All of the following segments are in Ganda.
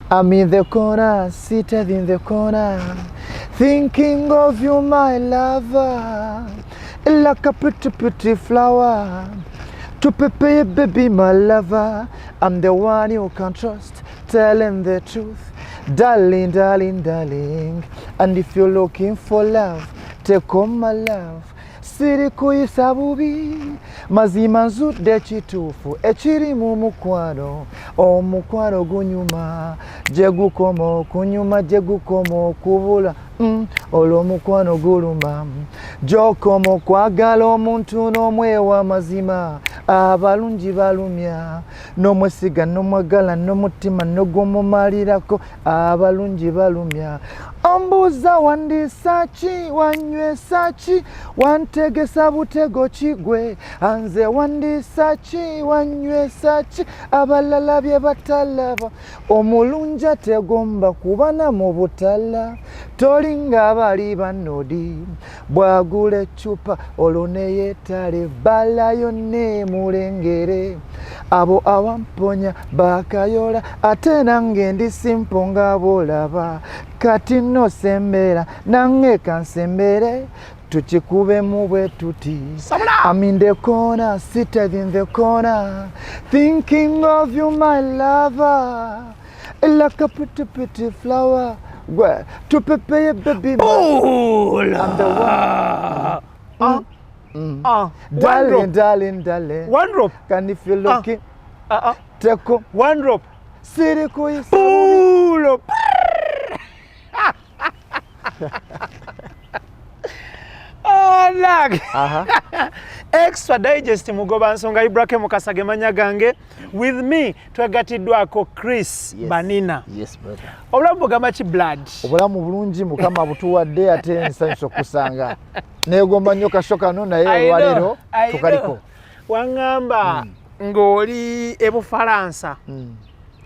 I'm in the corner, seated in the corner, thinking of you, my lover, like a pretty, pretty flower. To prepare, baby, my lover. I'm the one you can trust, telling the truth. Darling, darling, darling. And if you're looking for love, take on my love. Siri kuyisa bubi, mazima nzudde ekituufu ekiri mu mukwano. Omukwano gunyuma gye gukoma okunyuma, gye gukoma okubula, olwo omukwano guluma. Gy'okoma okwagala omuntu n'omwewa amazima, abalungi balumya, n'omwesiga n'omwagala n'omutima n'ogwomumalirako, abalungi balumya. Ombuuza wandiisa ki, wanywesa ki, wantegesa butego ki gwe anze, wandiisa ki, wanywesa ki, abalala bye batalaba. Omulungi ategomba kubana mu butala, tolinga abali banodi, bwagula eccupa olwo neyeetale balayo nemulengere. Abo awamponya bakayola, ate nange ndi simple nga bwolaba. Kati nno sembera nange kansembere, tukikubemu bwe tuti. I'm in the corner, seated in the corner, thinking of you, my lover, like a pretty, pretty flower. Gwe tupepeye, baby, I'm the one. Ah, ah. One Darling, drop. darling, darling. One drop. Can if you're looking, Ah, ah. take on. One drop. Siri kuyisa. Pull up. Oh, lag. Extra Digest, mugoba nsonga Ibrahim Mukasa ge mannya gange. With me twegatiddwako Chris Banina. Yes, brother. Obulamu bugamba ki, blood? Obulamu bulungi, Mukama butuwadde, ate nsanyusa okusanga. Neegomba nnyo kasho kano, naye olwaleero I know. tukaliko. Waŋŋamba ng'oli e Bufalansa,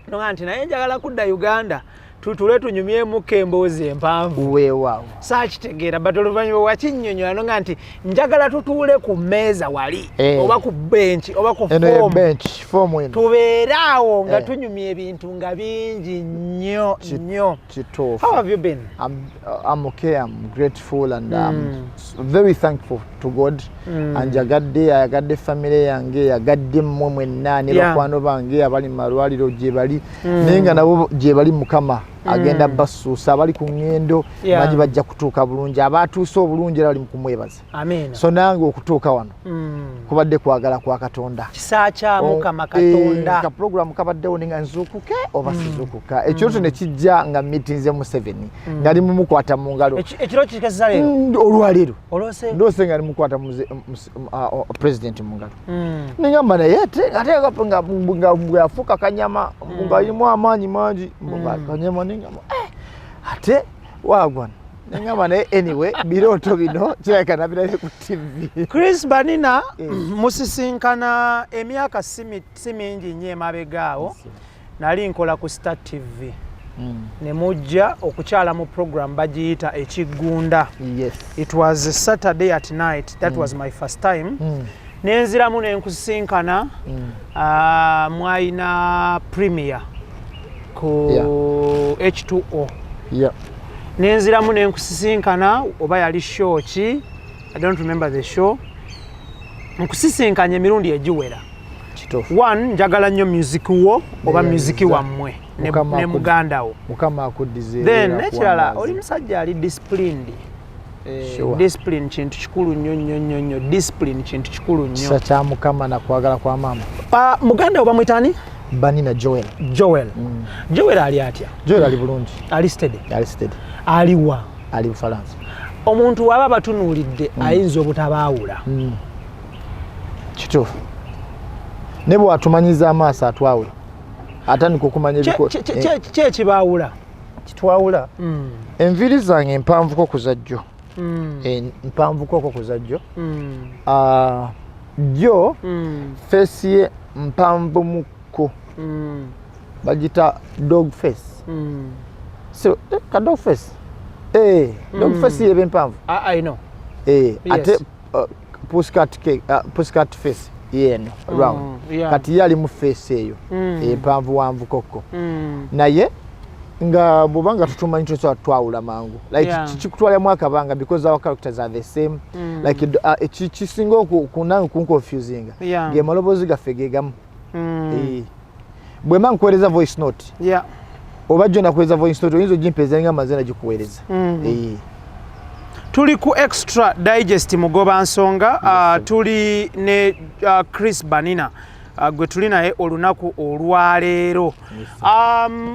noga nti naye njagala kudda Uganda tutule tunyumyemuko emboozi empanvu. Weewaawo. Saakitegeera, but oluvannyuma wakinnyonnyola noga nti njagala tutuule ku mmeeza wali oba ku bench oba ku Eno ye fomu. Bench fomu eno. Tubeere awo nga tunyumya ebintu nga bingi nnyo nnyo. Kituufu. How have you been? I'm okay. I'm grateful and I'm very thankful to God. Anjagadde, ayagadde family yange, yagadde mmwe mwenna ne bakwano bange abali mu malwaliro gye bali, naye nga nabo gye bali Mukama agenda basuusa. Abali ku ŋŋendo manyi bajja kutuuka bulungi, abatuuse obulungi era bali mu kumwebaza. Amiina. So nange okutuuka wano kubadde kwagala kwa Katonda. Kisa kya Mukama Oh, Katonda. Ka program kabaddewo ninga nzuukuke oba sizuukuka, ekirooto ne kijja nga mitinze Museveni nga mumukwata mu ngalo. Ekiro kikesa leero? Olwaleero. Olose? Ndoose nga nimukwata president mu ngalo. Nengamba naye ate nga bwe yafuuka kanyama ng'alimu amaanyi mangi, nga kanyama, nengamba, "Eh, ate wagwana." Nengamba naye anyway, birooto bino kirabika nabirabye ku TV. Chris Banina, musisinkana emyaka si mingi nnyo emabega awo, nali nkola ku Star TV, ne mujja okukyala mu program bagiyita Ekiggunda. It was a Saturday at night. That was my first time. Nenziramu nenkusisinkana, mwalina premier ku H2O. Nenziramu nenkusisinkana, oba yali show ki, I don't remember the show. Nkusisinkanya emirundi egiwera. One, njagala nnyo music wo oba music wammwe ne muganda wo. Mukama akuddize. Then era nekirala, akuwangaaze. Oli musajja ali disciplined. Discipline kintu kikulu nnyo nnyo nnyo nnyo. Discipline kintu kikulu nnyo. Kisa kya Mukama nakwagala kwa maama. Ah, muganda wo bamwitani? Banina Joel. Joel. Joel ali atya? Joel ali bulungi. Ali steady? Ali steady. Aliwa? Ali Bufalansa. Omuntu waba batunuulidde ayinza obutabaawula. Kituufu, ne bwatumanyiza amaaso atwawula, atandika okumanya Ki ekibaawula? Kitwawula, enviiri zange empanvuko ku zajjo. Mpanvukoko ku zajjo. Ah, jjo face ye mpanvumukko, bagita dog face. So, ka dog face, dog face yeba empanvu. I know. Ate pussycat pussycat face yeno round. Kati ye ali mu face eyo empanvu wanvukoko, naye Nga bwobanga tutumanyi, tosobola twawula mangu, like kikutwalamu akabanga because our characters are the same. Like kisinga kunange kunconfusinga ge maloboozi gaffe gegamu. Eh. Bwemba nkuweereza voice note oba jjo nakuweereza voice note, oyinza ogimpeeza nga maze nagikuweereza. Eh. Tuli ku Extra Digest Mugoba Nsonga. Tuli ne Chris Banina, gwe tuli naye olunaku olwaleero.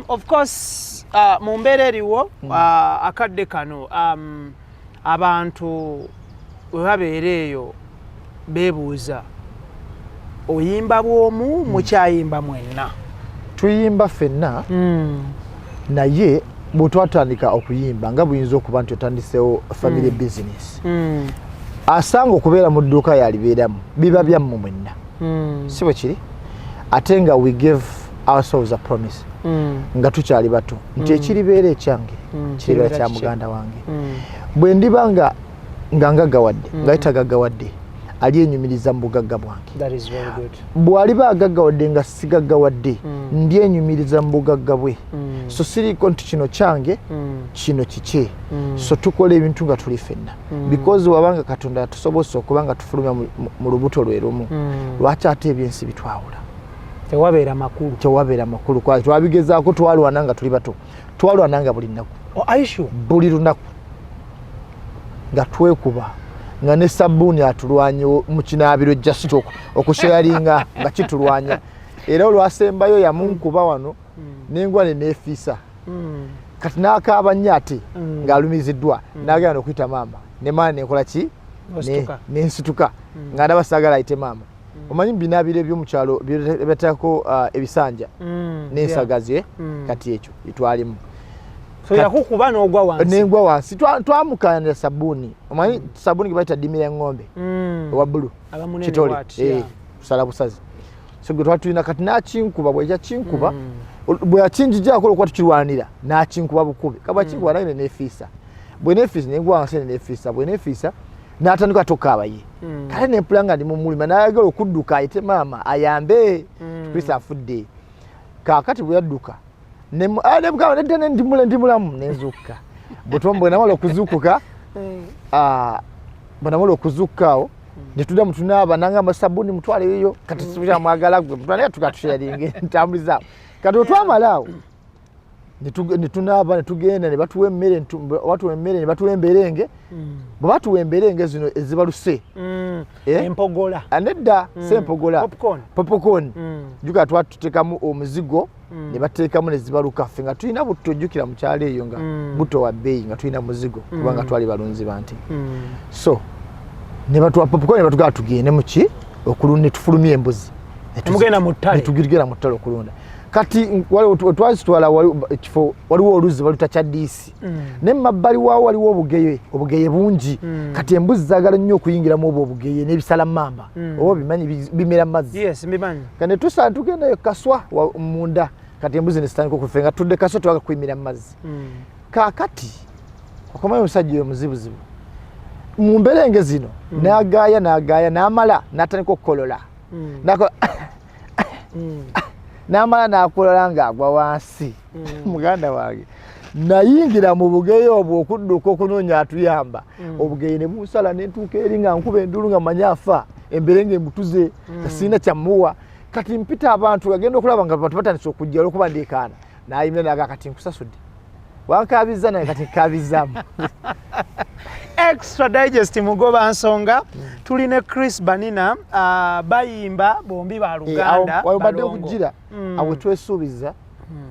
Of course, mu mbeera eriwo akadde kano, abantu bwe babeera eyo beebuuza, oyimba bw'omu, mukyayimba mwenna? Tuyimba ffenna, naye bwe twatandika okuyimba, nga buyinza okuba nti otandisewo family business, asanga okubeera mu dduuka yalibeeramu, biba byammwe mwenna, si bwe kiri? Ate nga we gave ourselves a promise nga tukyali bato nti ekiribeera ekyange kiribeera kiribeera kya kikye. Muganda wange. Bwe ndiba nga ngaggawadde, nga yetagaggawadde, alyenyumiriza mu bugagga bwange. That is very good. Bw'aliba agaggawadde nga sigaggawadde, ndyenyumiriza mu bugagga bwe. So siriiko nti kino kyange, kino kikye. So tukola ebintu nga tuli ffenna because wabanga Katonda atusobose okuba nga tufulumya mu lubuto lwe lumu, lwaki ate ebyensi bitwawula? Tewabeera makulu. Tewabeera makulu. Twabigezaako, twalwana nga tuli bato, twalwana nga buli nnaku. Oh, are you sure? Buli lunaku nga twekuba, nga ne sabbuuni atulwanya mu kinaabiro, just okusharinga nga kitulwanya. Era olwasembayo yamunkuba wano nengwa neneefiisa. Kati n'akaaba nnyo ate ng'alumiziddwa, n'agenda n'okuyita maama, ne maama nenkola ki? Osituka. Nensituka nga ndaba saagala ayite maama. Omanyi binaabiro ebyomukyalo byateekako ebisanja n'ensagazi, eh? Kati ekyo etwalimu. So yakukuba n'ogwa wansi? Nengwa wansi. Twamukanira sabbuuni. Omanyi sabbuuni gye bayita ddimira eŋŋombe owa bbulu? Aba munene kitole. Bw'ati, Eh, kusala busazi. So gwe twali tulina, kati n'akinkuba. Bwe yakinkuba, bwe yakinjijako olwokuba tukirwanira, n'akinkuba bukubi. Kaba kinkuba nange neneefiisa. Bwe neefiisa nengwa wansi, neneefiisa. Bwe neefiisa n'atandika tokaaba ye. Kale nempula nga ndi mumulima, n'ayagala okudduka ayite maama ayambe, Chris afudde. Kaakati bwe yadduka, nemugamba nedda, nendimula, ndimulamu, nenzuukuka. Bwe namala okuzuukuka, bwe namala okuzuukuka awo netudda mutunaaba, nangamba sabuni mutwaleyo. Kati mwagala gwe mutwale, tuka tusharinge ntambuliza. Kati otwamala awo netunaaba, netugenda ne batuwa emmere, batuwa emmere ne batuwa emberenge. Bwe batuwa emberenge zino ezibaluse, Eh? Empogola. Ah, nedda, si empogola. Popcorn. Popcorn. Jjukira twatuteekamu omuzigo ne bateekamu ne zibaluka. Ffe nga tulina butto, jjukira mu kyalo eyo nga butto wa bbeeyi, nga tulina muzigo kubanga twali balunzi bante. So ne batuwa popcorn, ne batugamba tugende muki okulunda, ne tufulumya embuzi. Mugenda mu ttale. Ne tugenda mu ttale okulunda. Kati twazitwala ekifo waliwo oluzzi baluta Kyadiisi, ne mumabbali waawo waliwo obugeye, obugeye bungi. Kati embuzi zaagala nnyo okuyingiramu obwo obugeye n'ebisalamamba, oba obimanyi bimera mu mazzi. Yes, mbimanyi. Kati netusa tugendayo kaswa munda. Kati embuzi nesitandika okufe nga tudde kaswa, twaga kuyimira mu mazzi. Kaakati okomayo omusajja oyo muzibuzibu mu mberenge zino, n'agaaya n'agaaya n'amala n'atandika okukolola. N'amala n'akolola ng'agwa wansi. Muganda wange, nayingira mu bugeye obwo okudduka okunoonya atuyamba. Obugeye ne bunsala, nentuuka eri nga nkuba enduulu nga manyi afa, emberenge emutuze, sirina kyamuwa. Kati mpita abantu, agenda okulaba nga abantu batandise okujja olwokuba ndeekaana. Nayimira naga, kati nkusasudde, wankabiza naye kati nkabizaamu. Extra Digest Mugoba Nsonga, tuli ne Chris Banina, bayimba bombi ba luganda. Wabadde balongo. okugira awo twesuubiza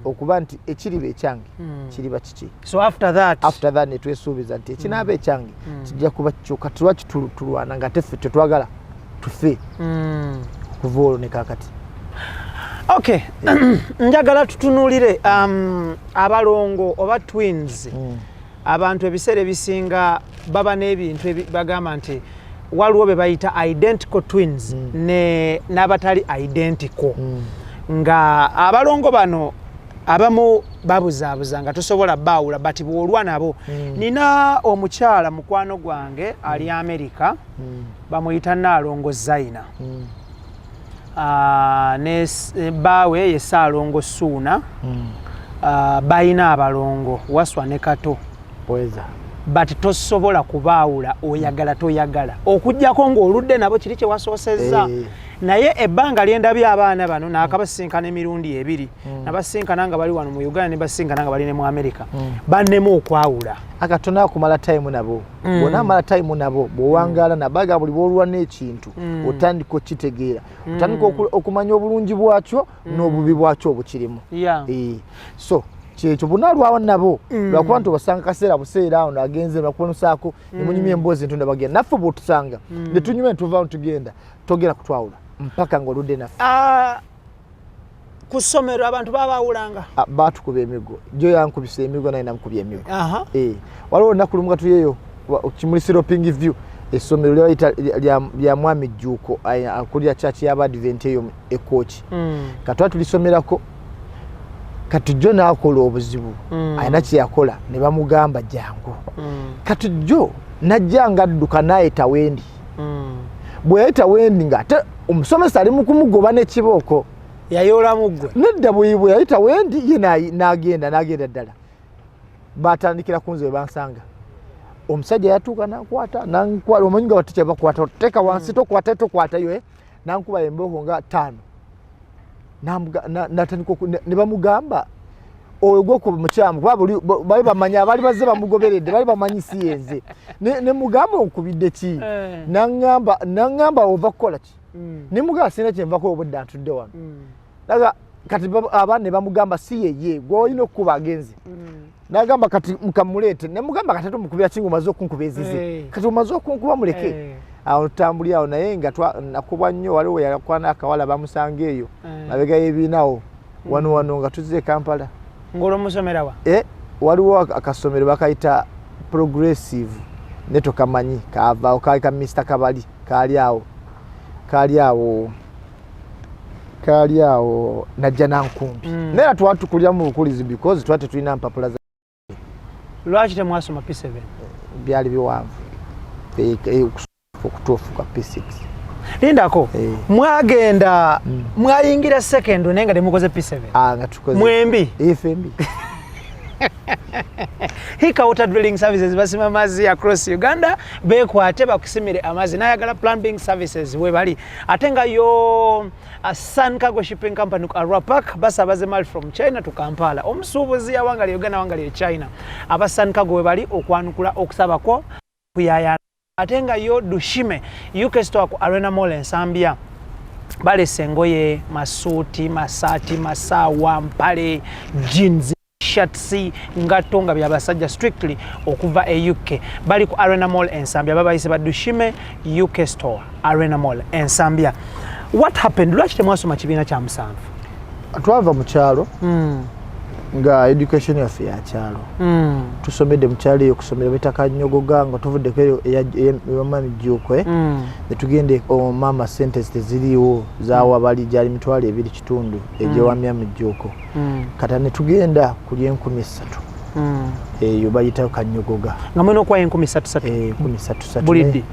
okuba nti ekiriba ekyange kiriba kiki. So after that, after that netwesuubiza nti ekinaaba ekyange kijja kuba kikyo. Kati lwaki tulwana nga teffe tetwagala tufe? Kuva olwo ne kakati. Okay, njagala tutunuulire abalongo oba twins. Abantu ebiseera ebisinga baba n'ebintu bagamba nti waliwo be bayita identical twins ne n'abatali identical, nga abalongo bano abamu babuzaabuza nga tosobola baawula, but bw'olwa nabo. Nina omukyala mukwano gwange ali America, bamuyita Naalongo Zaina. Ne bbaawe ye Saalongo Suuna. Balina abalongo Waswa ne Kato. Bweza. But tosobola kubaawula, oyagala toyagala, okugjako ng'oludde nabo kiri kye wasoosezza. Naye ebbanga lyendabye abaana bano naakabasinkana emirundi ebiri, nabasinkana nga bali wano mu Uganda, ne basinkana nga bali ne mu America, bannemu okwawula. Aka tonakumala time nabo. Bw'onaamala time nabo, bw'owangaala nabaga, buli bw'olwana ekintu, otandika okitegeera, otandika okumanya obulungi bwakyo n'obubi bwakyo obukirimu. So kyekyo, bunalwawo nabo lwakuba nti obasanga kaseera buseera awo nagenze bakunusaako nemunyumya emboozi ntonda bagenda. Naffe bwotusanga netunyumya netuvaawo netugenda, togera kutwawula mpaka ng'oludde naffe. Ah, ku ssomero abantu babaawulanga? Ah, baatukuba emigo. Jo yankubisa emigo, naye namukubya emigo. Waliwo olunaku lumu nga tuliyo Kimuli Sloping View, essomero lyabayita lya Mwami Jjuuko, akulira church y'Abadvent eyo Ekooki. Katwa tulisomerako, kati jo n'akola obuzibu, alina kyeyakola ne bamugamba jangu. Kati jo najja nga adduka n'ayita wendi. Bwe yayita wendi, ng'ate omusomesa ali mu kumugoba n'ekibooko. Yayoolamu ggwe? Nedda, bwe yayita wendi ye n'agenda ddala, batandikira kunze. We bansanga, omusajja yatuuka nakwata nankwala, omanyi nga batikya bakwata, teeka wansi, tokwata, tokwatayo, eh? Nankuba embooko nga ttaano. Natandika ne bamugamba oyo gwokuba mukyamu, kuba bali bamanya abaali bazze bamugoberedde, bali bamanyi si yenze. Ne mugamba, "Onkubidde ki?" Naŋŋamba, "Ova kukola ki?" Ne mugamba, "Sirina kyenvako, obudde ntudde wano." Naga kati abaana ne bamugamba, "Si yeye gwolina okukuba, agenze." Nagamba, "Kati mukamuleete." Nemugamba, "Kati ate omukubira kinga omaze okunkuba ezize?" "Kati omaze okunkuba, muleke." Awo tutambuli awo, naye nga nakubwa nnyo. Waliwo yakwana akawala bamusanga eyo mabega y'ebiinawo wano wano nga tuzze e Kampala. Ng'olwomusomera wa? Eh, waliwo akasomero bakayita Progressive, ne tokamanyi, kavaawo, kaali ka Mr Kabali, kaali awo najja nankumbi. Naye era twatukulira mu bukulizi because twali tetulina mpapula za Lwaki temwasoma P7? Byali biwanvu. Okutuufu kwa P6. Lindako. Mwagenda mwayingira secondary naye nga temukoze P7? Ah, nga tukoze. Mwembi? Fembi. Hika Water Drilling Services basima amazzi across Uganda, bekwate bakusimire amazzi. Nayagala Plumbing Services webali, ate nga yo Sun Cargo Shipping Company ku Arua Park basabaze mali from China to Kampala. Omusuubuzi awangali Uganda, awangali e China, aba Sun Cargo webali okwanukula okusabako kuyaya. Ate nga yo Dushime UK Store ku Arena Mall Ensambya balese engoye, masuuti, masaati, masaawa, mpale, jeans, shirts, ngatto nga byabasajja strictly okuva e UK. Bali ku Arena Mall Ensambya, babayise ba Dushime UK Store, Arena Mall Ensambya. What happened? Lwaki temwasoma kibiina kya musanvu? Twava mu kyalo, nga education yaffe ya kyalo. Tusomedde mu kyalo eyo kusomero beta Kanyogoga, nga tuvuddeko eyo eyamami Jjuuko, eh? Netugenda maama sente teziriiwo zawabali, gyali 2500 egyewamyami Jjuuko. Kata netugenda ku lyenkumi 3, eyo bayitayo Kanyogoga. Nga mulina okuwayo enkumi ssatu ssatu? Eh, enkumi ssatu ssatu. Buli ddi?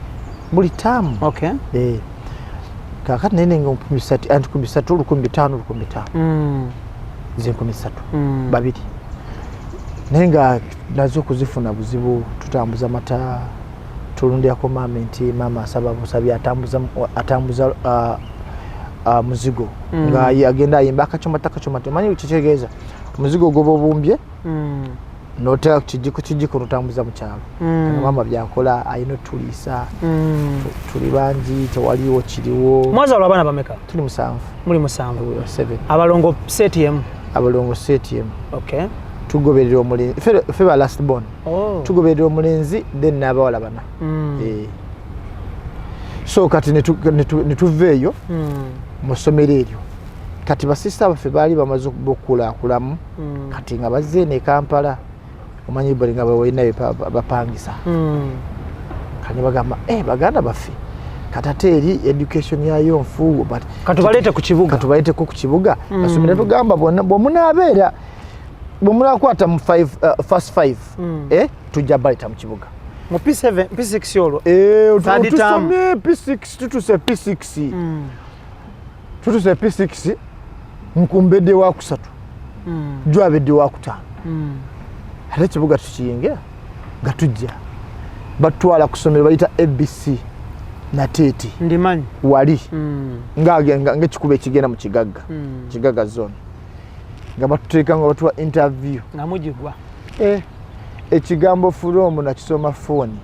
Buli taamu. Eh. Kakati naye nenga 3000, anti 3000, 1500, 1500, ze 3000, babiri, naye nga nazo okuzifuna buzibu. Tutambuza mata, tulundirako maama nti maama asaba busabi, atambuza muzigo, nga agenda ayimba akacomata akacomata. Omanyi kikitegeeza omuzigo gwoba obumbye, noteka ku kijiko, kijiko notambuza mu kyalo. Nga maama byakola, alina otuliisa. Tuli bangi, tewaliwo kiriwo. Mwazaalwa abaana bameka? Tuli musanvu. Muli musanvu? Seven. Abalongo set emu? Abalongo set emu. Tugoberera omulenzi, ffe ba last born. Tugoberera omulenzi, then n'abawala bana. Eh. So kati netuva eyo mu ssomero eryo. Kati basista baffe baali bamaze okukulakulamu, kati nga bazze eno e Kampala, omanyi bali nga balina bapangisa. Kati bagamba, "Eh, baganda baffe, kati ate eri education yayo nfu, but Katubaleete ku kibuga." Katubaleeteko ku kibuga basomere. Tugamba bonna bwemunaabeera, bwemunakwata mu first five, eh, tujja baleeta mu kibuga. Mu P7, P6 olwo? Eh, Third term. tusomye P6, tutuse P6, tutuse P6, nkumbedde wakusatu. Jwabedde wakutaano. Ate ekibuga tukiyingira nga tujja batwala ku ssomero bayita ABC Nateete. Ndimanyi. Wali ng'ekikuba ekigenda mu Kigagga, Kigagga zone, nga batuteeka nga batuwa interview. Nga mugigwa. Eh, ekigambo from nakisoma phone,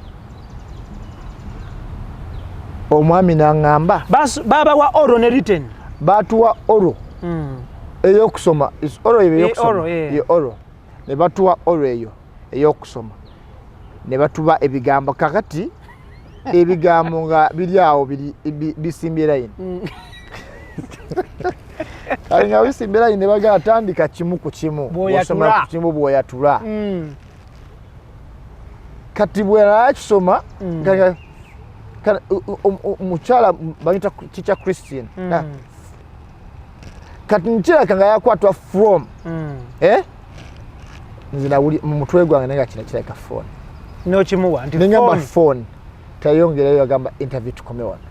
omwami n'aŋŋamba. Babawa oral ne written? Batuwa oral ey'okusoma. Is oral eyo ey'okusoma? Oral, yeah. Ye oral, ne batuwa oral eyo ey'okusoma, ne batuba ebigambo. Kakati ebigambo nga biri awo biri bisimbye line. Kale nga bisimbye line, ne bagamba tandika kimu ku kimu. Bw'oyatula. Bw'osoma ku kimu bw'oyatula. Kati bwe nakisoma, mukyala bayita teacher Christine. Kati nkiraka nga yakwatwa from. Eh? Nze nawuli mu mutwe gwange naye nga kino kirabika phone. N'okimuwa nti nengamba phone. Phone tayongerayo, yagamba interview tukome wano,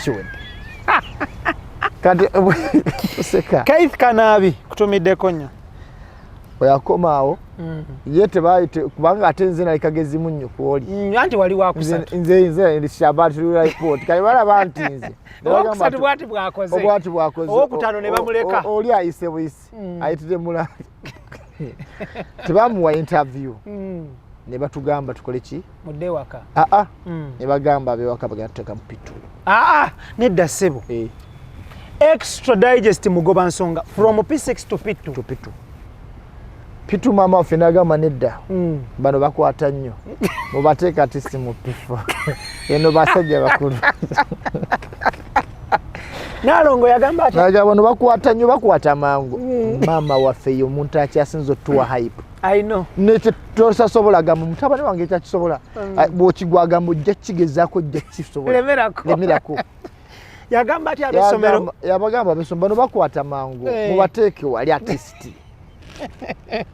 kiwedde. Kati tuseka. Keith Kanaabi kutumiddeko nnyo. Bwe awo ye tebayite kubanga ate nze nali kagezi munnyo kwoli. Anti wali wakusatu. Nze ndi shabatulula report, kale balaba nti nze. Owokusatu bwati bwakoze. Obwati bwakoze. Owokutaano ne bamuleka. Oli ayise buyisi, ayitire mula, tebamuwa interview. Ne batugamba tukole ki? Mudde waka. Aa, ne bagamba abewaka bagenda tuteeka mu P2. Aa, nedda ssebo. Eh. Extra Digest mugoba nsonga from P6 to P2? To P2. P2, maama waffe nagamba nedda, bano bakwata nnyo, mubateeka ati si mu P4, eno basajja bakulu. Nalongo yagamba ati Nagamba bano bakwata nnyo, bakwata mangu. Maama waffe ye omuntu akyasinza otuwa hype. I know. Nekyotasobola gamba mutabani wange ekyakisobola, bwokigwa agamba ojja kigezaako, ojja kisobola. Lemerako. Lemerako. Yagamba ati ab'essomero. Yabagamba ab'essomero bano bakwata mangu, Eh. mubateeke wali at least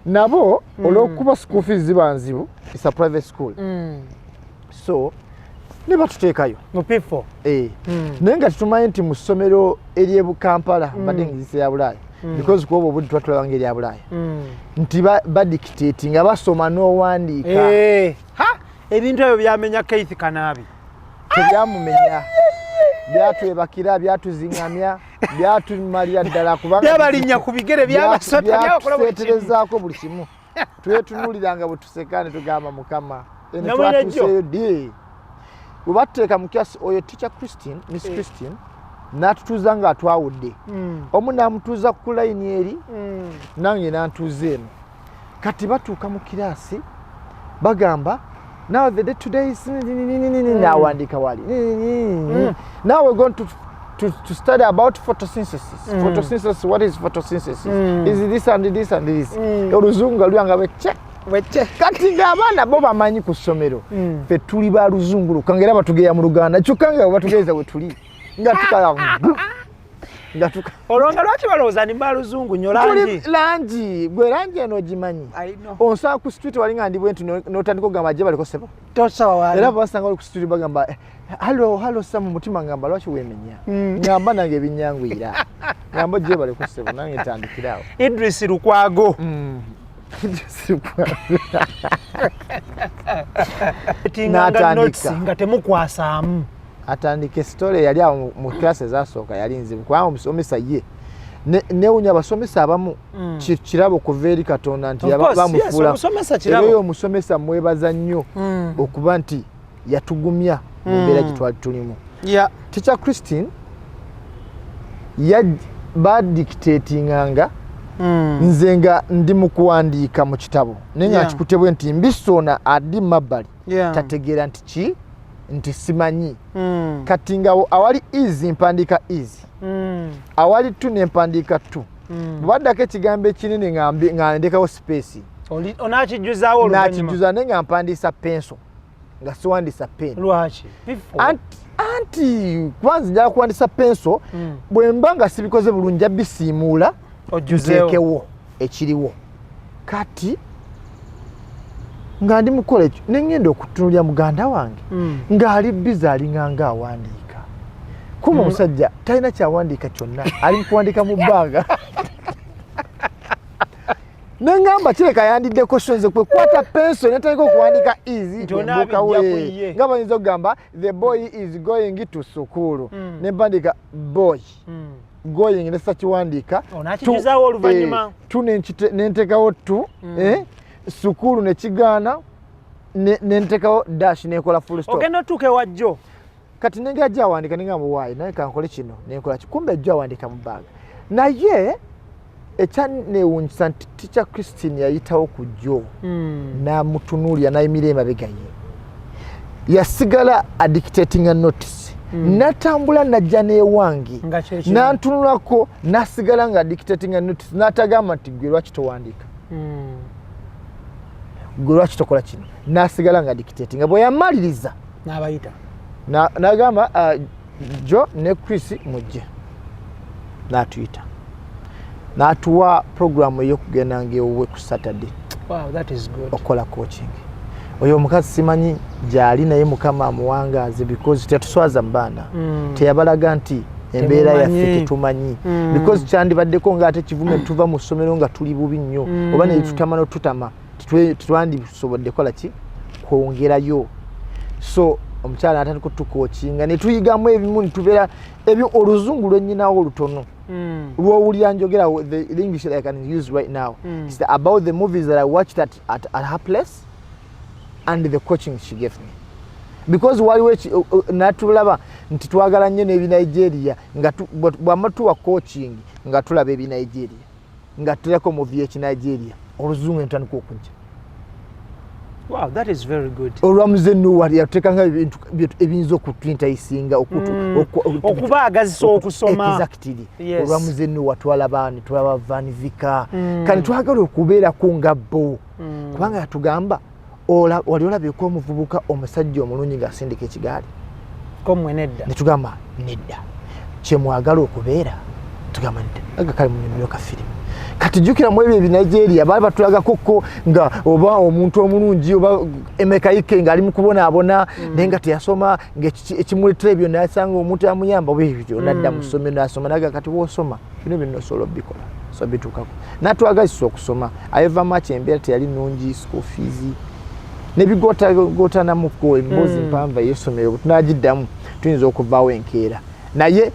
nabo olwokuba school fees ziba nzibu, it's a private school. So ne batuteekayo. Mu P4? Eh. Naye nga tetumanyi nti mu ssomero ery'e Kampala, mbadde ngizise ya Bulaaya because kuba obwo obudde twatulaba nga erya Bulaaya, nti badictate nga basoma n'owandiika. Eh, ha, ebintu ebyo byamenya Keith Kanaabi. Tebyamumenya, byatwebakira, byatuziŋŋamya, byatumalira ddala kubanga Byabalinnya ku bigere, byabasota, byabakola buli kimu. Byatuseeterezaako buli kimu. Twetunuulira nga bwe tuseka ne tugamba Mukama eno. Namwe nejjo. Twatuuseeyo ddi bwe batuteeka mu class? Oyo teacher Christine, Miss Christine, n'atutuuza nga atwawudde. Omu n'amutuuza ku layini eri, nange n'antuuza eno. Kati batuuka mu kiraasi bagamba, now the day today is, nawandiika wali, now we're going to study about photosynthesis. Photosynthesis, what is photosynthesis? Is this and this and this. Oluzungu nga luyanga bwecce. Wecce. Kati ng'abaana bo bamanyi ku ssomero, ffe tuli ba luzungu lukka nga era batugeya mu Luganda, kyokka nga batugeeza bwe tuli nga tukala nga tuka Olwo nga lwaki balowooza ni baluzungu nnyo? Tuli langi. Langi gwe langi eno ogimanyi. I know. Onsanga ku street wali nga ndi bwe nti n'otandika okugamba gye baliko sebo. Tosawa wali. Era basanga oli ku street bagamba, "Eh, hello, hello," sa mu mutima ngamba lwaki weemenya, ngamba nange ebinyanguyira, ngamba gye baliko sebo, nange ntandikirawo. Idris Lukwago. Tinganga. N'atandika. Notes nga temukwasaamu. Atandika esitole yali awo mu class ezasooka yali nzibu kubanga omusomesa ye newunya abasomesa abamu kirabo okuva eri Katonda nti Of course, yes, bamufuula. omusomesa Era kirabo. oyo omusomesa mwebaza nnyo okuba nti yatugumya mu mbeera gye twali tulimu. Teacher Christine badictatinganga, nze nga ndi mu kuwandiika mu kitabo naye nga nkikute bwe nti mbisoona adi mabbali, tategeera nti ki nti simanyi. Kati nga awali is mpandiika is, awali to ne mpandiika to. Bwe baddako ekigambo ekinene nga ndekawo space. Onakijjuzaawo oluvannyuma. Nakijjuza naye nga mpandiisa pencil, nga siwandiisa pen. Lwaki? Before. Anti kuba nze njala kuwandisa pencil, bwe mba nga sibikoze bulungi nja bisiimuula. Ojjuzeewo. Nteekewo ekiriwo. Kati nga ndi mukola ekyo neŋŋenda okutunulira muganda wange ng'ali busy, alinganga awandiika kuma. Omusajja talina kyawandiika kyonna, ali mu kuwandiika mu bbanga. Nengamba kireka yandiddeko show, nze kwekwata pencil netandika okuwandika is. Nti onaabijja ku ye. Nga bayinza okugamba the boy is going to school, nempandika boy going, nesakiwandiika. Onaakijuzaawo oluvannyuma. To nentekawo to sukulu nekigaana, nentekawo dash, nekola full stop. Ogenda otuuka ewajjo. Kati nengera ajja awandika, nengamba waayi, naye kankole kino, nenkola ki, kumbe ejjo awandika mu baaga. Naye ekyanewuunyisa nti teacher Christine yayitawo ku jjo, n'amutunuulira, n'ayimirira emabega ye, yasigala adictatinga notice, natambula najja n'ewange. Nga kyekimu. N'antunulako, n'asigala nga adictatinga notice, n'atagamba nti gwe lwaki towandiika, gwe lwaki tokola kino, n'asigala nga dictatinga. Bwe yamaliriza, n'abayita. N'agamba Jo ne Chris mujje. N'atuyita, n'atuwa programu ey'okugenda ngaewuwe ku Saturday. Wow, that is good. Okukola coaching. Oyo omukazi simanyi gyali, naye Mukama amuwangaaze, because teyatuswaza mu baana. Teyabalaga nti embeera yaffe Temumanyi. tetumanyi, because kyandibaddeko ngaate kivume tuva mu ssomero nga tuli bubi nnyo, oba netutama notutama, tetwandisobodde kola ki, kwongerayo. So omukyala natandika otucoachinga, netuyigamu ebimu, netubeera ebyo oluzungu lwennyinawo olutono lwowulira njogera, the English that I can use right now is about the movies that I watched at her place and the coaching she gave me, because waliwo natulaba nti twagala nnyo n'ebinigeria, nga bwama tuwa coaching nga tulaba ebinigeria, nga tuterako movie y'ekinigeria, oluzungu netutandika okujja. Wow, that is very good. Olwamuze nuwa yatuteekanga ebintu ebiyinza okutuenticinga. Okubaagazisa okusoma. Exactly. Yes. Olwamuze nuwa twalaba ne tulaba Van Vicker. Kati twagala okubeerako nga bo, kubanga yatugamba, wali olabyeko omuvubuka omusajja omulungi ng'asindika ekigaali? Ko mmwe nedda. Netugamba nedda. Kyemwagala okubeera? Tugamba nedda. Aga kale munyumirwe ka firimu. Kati jjukira mu ebyo ebinigeria baali batulagakoko nga oba omuntu omulungi oba emekayike ng'ali mu kubonaabona, naye nga teyasoma, nga ekimuleetera ebyo nasanga omuntu amuyamba oba ebyo, nadda mu ssomero nasoma, naga kati woosoma bino byonna osobola obikola, so bituukako natwagazisa okusoma. However much embeera teyali nnungi, school fees nebigotanamuko, emboozi mpanvu ey'essomero tunagiddamu, tuyinza okuvaawo enkeera, naye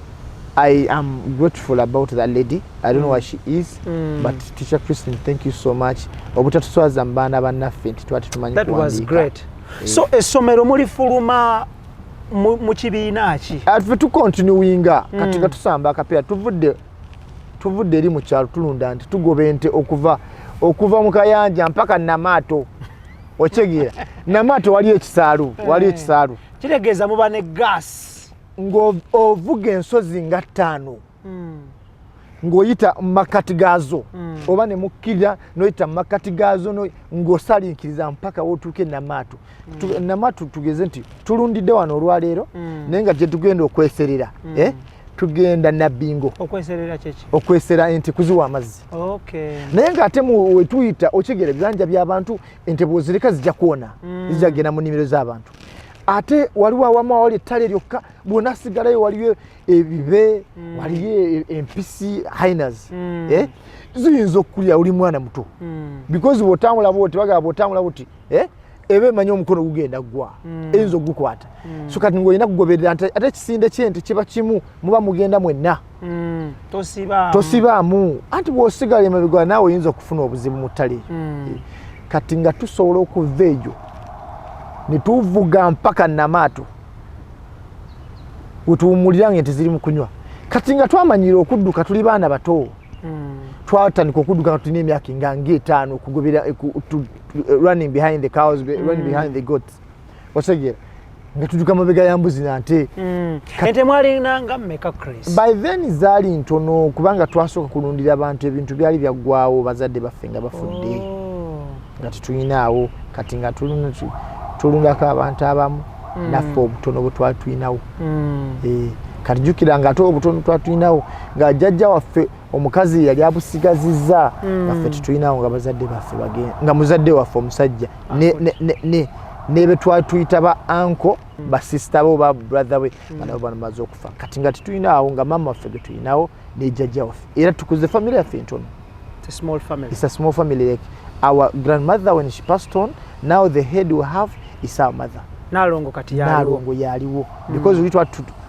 I am grateful about that lady. I don't know where she is, but Teacher Christine, thank you so much obutatuswaza mu baana bannaffe nti twali tumanyi That was kuwandiika. great. So essomero mulifuluma mu kibiina ki? Ah, ffe tucontinuinga kati nga tusamba akapiira. Tuvudde eri mu kyalo, tulunda nti tugoba ente okuva mu kayanja mpaka Namaato. Okyegeera, Namaato waliyo ekisaalu, waliyo ekisaalu. Kitegeeza muba ne gas. Ng'ovuga ensozi nga 5, ng'oyita mu makkati gaazo, oba ne mukkirira n'oyita mu makkati gaazo, ng'osalinkiriza mpaka wootuuka e Namaato. Namaato tugeze nti tulundidde wano olwaleero, naye nga gye tugenda okweserera, tugenda Nabbingo. Okweserera kyeki? Okwesera ente, kuziwa amazzi. Naye ng'ate wetuyita, okigera, ebibanja by'abantu, ente bwozireka zijja kwona, zijja kugenda mu nnimiro z'abantu. Ate waliwo awamu awali ettale lyokka, bw'onasigalayo waliyo ebibe, waliyo empisi, hyenas. Ziyinza okukulya, oli mwana muto, because bw'otambula bwoti, bagamba bw'otambula buti, eba emanyi omukono gugenda ggwa, eyinza okugukwata. So kati ng'olina kugoberera nti ate ekisinde kyente kiba kimu, muba mugenda mwenna. Tosibaamu. Tosibaamu, anti bw'osigala emabega naawe oyinza okufuna obuzibu mu ttale eryo. Kati nga tusobola okuva eyo ne tuvuga mpaka Namaato wetuwumulira nga ente ziri mu kunywa. Kati nga twamanyira okudduka, tuli baana bato. Twatandika okudduka nga tulina emyaka nga 5, okugobera running behind the cows, running behind the goats. Otegeera, nga tudduka mabega ya mbuzi nante. Ente mwalinanga mmeka, Chris? By then zaali ntono, kubanga twasooka kulundira abantu, ebintu byali byaggwawo, bazadde baffe nga bafudde, nga tetuyinaawo. Kati nga tulundako abantu abamu, naffe obutono bwe twali tulinawo. Kati jjukira nga ate obutono twali tulinawo nga jjajja waffe omukazi yali abusigazizza, nga ffe tetulinawo, nga bazadde baffe nga muzadde waffe omusajja ne be twali tuyita ba uncle, basisita bo, ba brother we, nga nabo bamaze okufa. Kati nga tetulinawo, nga maama waffe ge tulinawo ne jjajja waffe, era tukuze famire yaffe entono. It's a small family. It's a small family. Like our grandmother, when she passed on, now the head we have is our mother. Nalongo kati yaliwo. Nalongo yaliwo. Because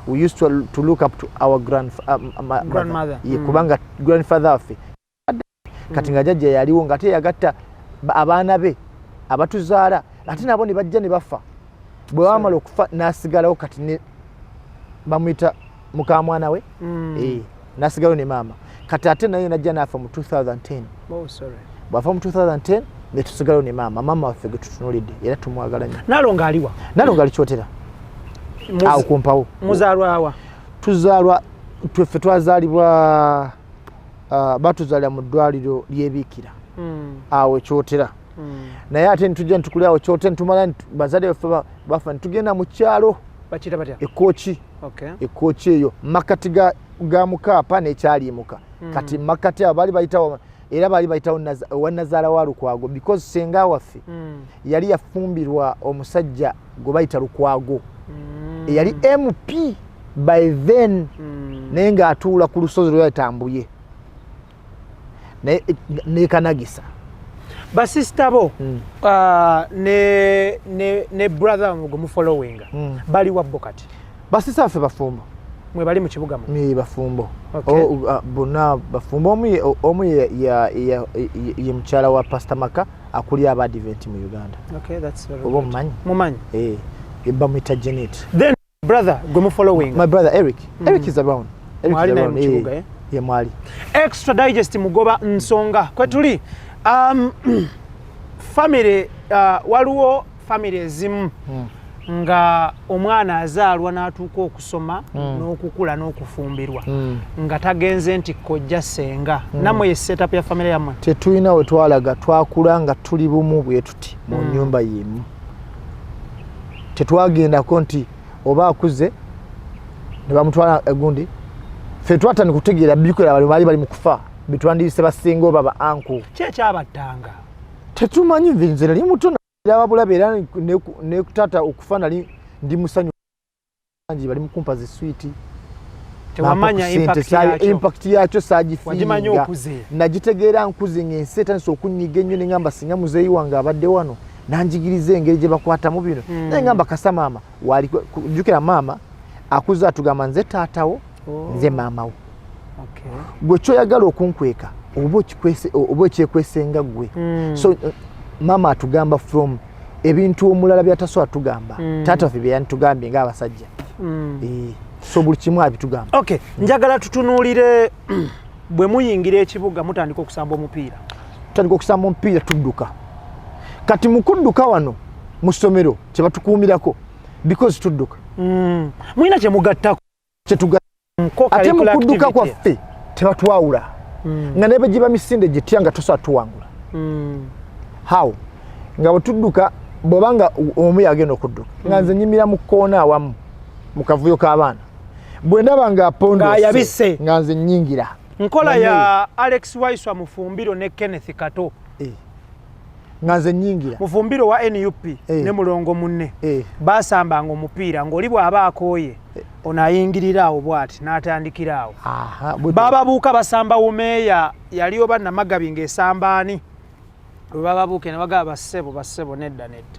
we used to look up to our grandmother. Yeah, kubanga grandfather waffe kati nga jjajja yaliwo, nga ate yagatta abaana be abatuzaala, ate nabo ne bajja ne bafa. Bwe bamala okufa n'asigalawo, kati ne bamuyita mukamwana we, n'asigalawo ne maama. Kati ate naye najja n'afa mu 2010. Oh, sorry. Bw'afa mu 2010 ne tusigalawo ne maama. Maama waffe gwe tutunuulidde era tumwagala nnyo. Nalongo aliwa? Nalongo ali Kyotera awo kumpawo. Muzaalwa wa? Tuzaalwa, tweffe twazaalibwa, batuzaalira mu ddwaliro ly'ebiikira awo Kyotera. Naye ate nitujja nitukulira awo Kyotera, nitumala bazadde baffe bafa, nitugenda mu kyalo. Bakiyita batya? Ekooki. Ekooki eyo makati ga Mukaapa n'ekyaliimuka. Kati makati abo baali bayitawo, era baali bayitawo owa nazaala wa Lukwago, because senga waffe yali yafumbirwa omusajja gwe bayita Lukwago, eyali MP by then, naye ng'atuula ku lusozi lwe yatambuye nekanagisa. Basisita bo ne brother gwe mufollowinga bali wabbo kati? Basisita baffe bafumbo. Mwe bali mu kibuga mu? Ni bafumbo. Bonna bafumbo. Omu ye mukyala wa Pastor Maka akulira Abadiventi mu Uganda. Okay, that's very Oba good. omumanyi? Mumanyi. Eh, bamuyita Janet. Then brother gwe mufollowinga? My brother Eric. Eric is around. Eric is Mwali naye around. mu kibuga, eh? Ye mwali. Extra Digest mugoba nsonga kwe tuli. Family, waliwo family ezimu nga omwana azaalwa n'atuuka okusoma n'okukula n'okufumbirwa nga tagenze nti kojja, senga. Nammwe ye setup ya family yammwe? Tetulina we twalaga, twakula nga tuli bumu bwe tuti mu nyumba yemu. Tetwagendako nti oba akuze ne bamutwala egundi. Ffe twatandika kutegeera bikolera bali baali bali mu kufa, bitwandiyise basinga oba ba uncle. Ki ekyabattanga? Tetumanyi. Nze nali muto, nalaba bulabe, era ne taata okufa nali ndi musanyu ngi bali mukumpa ziswiti. Tewamanya impact yakyo? Impact yakyo Wagimanya saagifiiringa. okuze? Nagitegeera nkuze, ng'ensi etandise okunyiga ennyo, neŋŋamba singa muzeeyi wange abadde wano nanjigiriza engeri gye bakwatamu bino. Naye ŋŋamba kasa maama wali, jjukira maama akuze atugamba, nze taatawo, nze maamawo. Gwe kyoyagala okunkweka oba oba okyekwesenga gwe. So maama atugamba from ebintu omulala byatasobola tugamba. Taata waffe byeyantugambye ng'abasajja. Eh, so buli kimu abitugamba. Okay, njagala tutunuulire bwe muyingira ekibuga, mutandika okusamba omupiira. Tutandika okusamba omupiira, tudduka. Kati mu kudduka wano mu ssomero kyebatukuumirako because tudduka. Mulina kyemugattako? Kyetuga ate mu kudduka kwaffe tebatwawula, nga ne bwe giba misinde gitya nga tosobola tuwangula. How nga bwe tudduka, bw'oba nga omu yagenda okudduka, nga nze nyimira mu kkoona awamu mu kavuyo k'abaana, bwe ndaba nga apondose, Ng'ayabise. nga nze nyingira. Nkola Nga ya Alex Waiswa Mufumbiro ne Kenneth Kato. Eh. Nga nze nyingira. Mufumbiro wa NUP Eh. ne mulongo munne Eh. basambanga omupiira, ng'oli bw'aba akooye ono ayingirira awo bw'ati n'atandikira awo. Aha, Bababuuka basamba wumeeya yali oba Namagabi ng'esamba ani, bwe bababuuke ne bagaba bassebo, bassebo, nedda, nedda.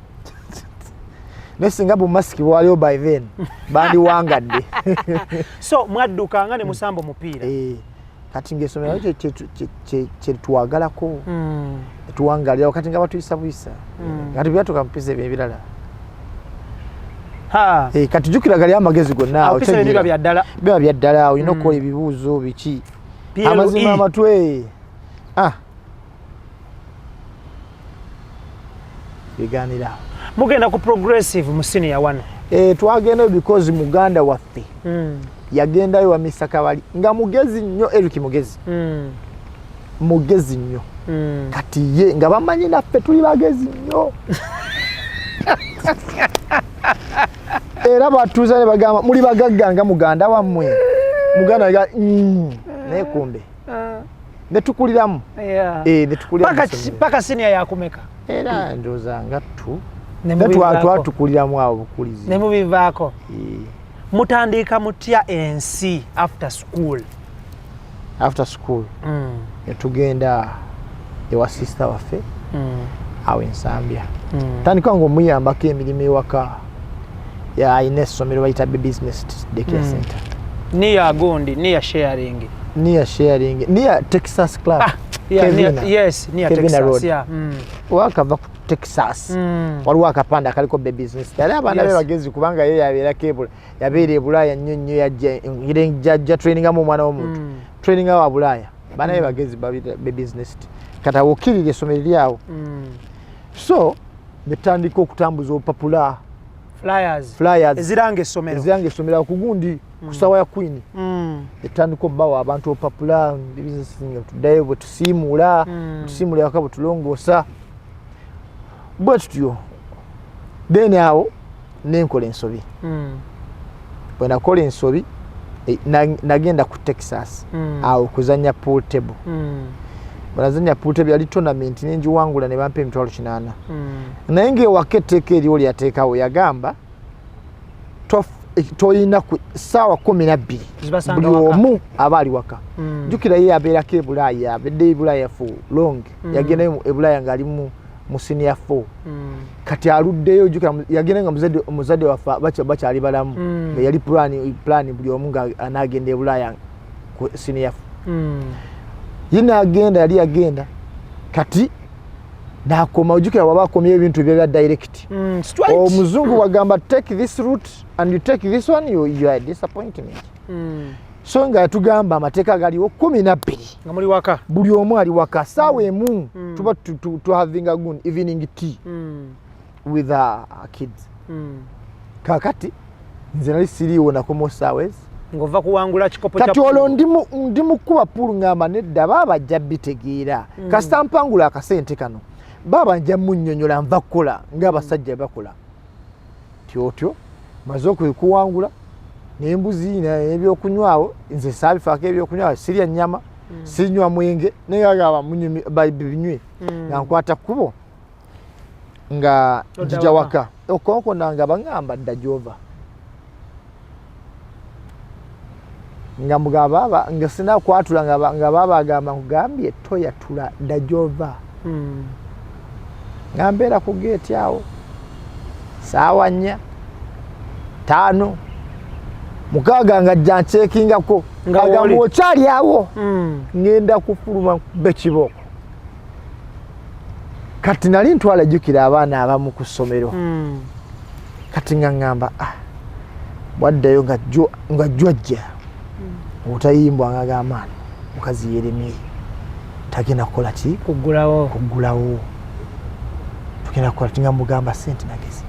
Naye singa bumasiki bwaliwo by then bandiwangadde. So mwaddukanga ne musamba omupiira. Eh, kati ngaessomero kyetwagalako tuwangalirawo, kati nga batuyisa buyisa. Kati byatuka mupisa ebyo ebirala. Ha. Eh, kati jjukira gali amagezi gonna. Awo pisa otegeera. biba bya ddala. Biba bya ddala, olina okukola ebibuuzo biki. PLE. Amazima amatwe, ah. Biganira. Mugenda ku Progressive mu senior one? Eh, twagendayo because muganda waffe yagendayo wa Mr. Kabali, nga mugezi nnyo. Eric mugezi, mugezi nnyo. Kati ye nga bamanyi naffe tuli bagezi nnyo, era batuuza ne bagamba, muli bagagga nga muganda wammwe. Muganda ga naye kumbe ne tukuliramu. Eh, ne tukulira mu ssomero. Paka senior yakumeka? Era ndowooza nga tu Ne nga mubivaako. twatukuliramu awo bukulizi. Ne mubivaako. Eh, Mutandika mutya ensi after school? After school ne tugenda Ewa sister waffe awo Ensambya. Tandika nga omuyambako emirimu ewaka. Alina essomero bayita Baby's Nest Daycare Center. Niya gundi, niya sharing. Niya sharing, niya Texas Club. Ah, yeah, Kevina. Near, yes, near Kevina Texas. Road. Wakava ku Texas, waliwo akapande akaliko Baby's Nest. Yali abaana be bagezi, kubanga ye yabeerako yabeera e Bulaaya nnyo nnyo. Yajja trainingamu omwana w'omuntu, traininga wa Bulaaya. Baana be bagezi, babita Baby's Nest. Kati awo okkirira essomero lyawo. So netandika okutambuza obupapula. Flyers. Flyers. Eziranga essomero. Eziranga essomero awo ku gundi, ku ssaawa ya Queen. Etandika obbawa abantu obupapula, business nga tuddayo bwe tusiimuula, tusiimuula ewaka, bwe tulongoosa, bwe tutyo. Then awo nenkola ensobi. Bwe nakola ensobi, nagenda ku Texas awo kuzanya pool table. Bwe nazanya pool table, yali tournament, nengiwangula ne bampa 800,000. Naye ngaewaka etteeka eriwo lyateekawo, yagamba toyina ku ssaawa 12 Zibasanga buli waka. omu aba ali waka. Jjukira ye abeerako e Bulaaya, abedde e Bulaaya for long. Yagendayo e Bulaaya ng'ali mu senior four. Kati aluddeyo, jjukira yagenda nga muzadde waffe bakyali balamu. Nga yali plan buli omu nga anaagenda e Bulaaya ku senior four. Ye n'agenda, yali yagenda, kati nakoma. Ojjukira waba akomyeyo ebintu bye bya direct. Straight. Omuzungu wagamba, "Take this route and you take this one, you are disappointment." So nga yatugamba amateeka galiwo 12 Nga muli waka. buli omu ali waka saawa 1. Tuba tu having a good evening tea with our kids. Kakati nze nali siriiwo, nakoma saawa ezi. Ng'ova kuwangula kikopo. Kati olwo ndi mu kuba pool, ngamba nedda, baaba ajja bitegeera. Kasita mpangula akasente kano, baaba nja munnyonnyola nva kukola ng'abasajja bakola. Tyotyo maze okuwangula n'embuzi n'ebyokunywawo, nze saabifaako ebyokunywawo, sirya nnyama, sinywa mwenge, naye agamba binywe. Nga nkwata kkubo nga Odda njija waka. waka, okonkona nga baŋŋamba dda gy'ova, nga mugamba baaba nga sinakwatula, nga baaba agamba nkugambye toyatula, dda gy'ova. Nga mbeera ku geeti awo saawa 4, 5, 6, nga jja nkyekingako. Nga agamba w'oli. Okyali awo, ngenda kufuluma nkube kibooko. Kati nali ntwala, jjukira, abaana abamu ku ssomero. Kati nga ŋŋamba, ah, bwaddayo nga jwajja obutayimbwa, nga agamba mukazi yeremye, tagenda kukola ki? Kuggulawo. Kuggulawo. Tugenda kukola ti? Nga mugamba sente nagezi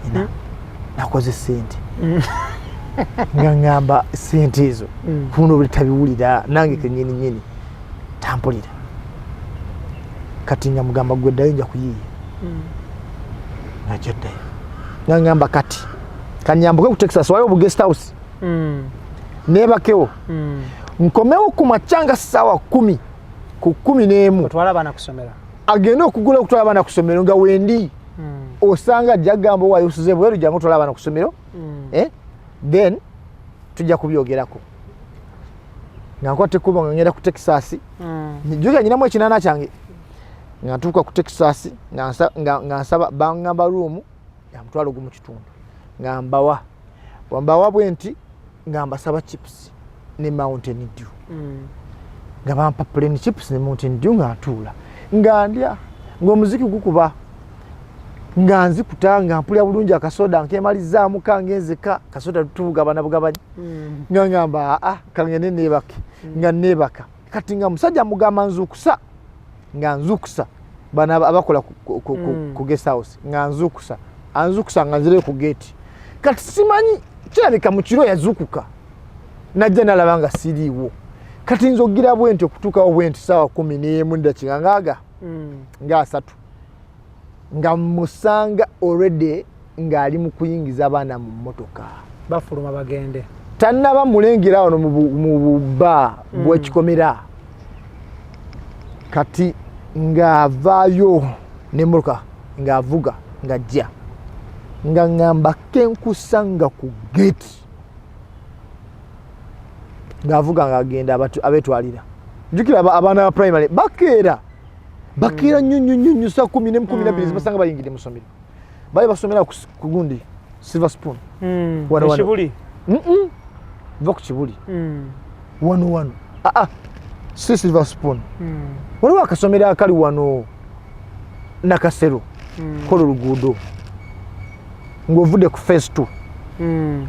ina nakoze sente. Nga ŋŋamba sente ezo kuno buli tabiwulira, nange kenyini nyini tampulira. Kati nga mugamba gwe ddayo, nja kuyiiya. Nga joddayo, nga ŋŋamba kati kanyambuke ku Texas, waliwo bu guest house, neebakewo, nkomewo ku makya nga ssaawa 10 ku 11. Otwala abaana kusomera. Agende okugula okutwala abaana ku ssomero nga wendi. Osanga ajja kugamba, owaayo osuze bweru, jangu otwala abaana ku ssomero. Eh? Then tujja kubyogerako. Nga nkwata ekkubo nga ngenda ku Texas. Jjukira nyinamu ekinaana kyange. Nga ntuuka ku Texas, nga nsaba, baŋŋamba room ya 15,000. Nga mbawa, bwambawa bwe nti nga mbasaba chips ne Mountain Dew. Nga bampa plain chips ne Mountain Dew, nga ntuula nga ndya ng'omuziki gukuba, nga nzikuta, nga mpulira bulungi. Akasoda nkemalizaamu kange nzeka, kasoda tubugabana bugabanyi. Nga ngamba, aa, kangende neebake. Nga neebaka. Kati nga musajja mugamba nzukusa, nga nzukusa bano abakola ku guest house, nga nzukusa, anzukusa nga nzireyo ku geeti. Kati simanyi, kirabika mu kiro yazukuka najja nalaba nga siriiwo. Kati nze ogira bwe nti okutuukawo bwe nti saawa 11 ndakika ngaaga nga 30, nga musanga already ng'ali mu kuyingiza abaana mu mmotoka. Bafuluma bagende. Tannaba mulengera wano mu bubba bw'ekikomera. Kati ng'avaayo n'emmotoka, ng'avuga, ng'ajja, nga ŋŋamba kenkusanga ku geeti. Ng'avuga ng'agenda abeetwalira. Jjukira abaana ba primary bakeera. Bakeera nnyo nnyo nnyo nnyo, saa 10 12 zibasanga bayingidde mu ssomero. Bali basomera ku gundi Silver Spoon. Wano, wano. Ekibuli. Va ku Kibuli. Wano wano, aa, si Silver Spoon. Waliwo akasomero akali wano Nakasero. Kola oluguudo ng'ovudde ku phase two.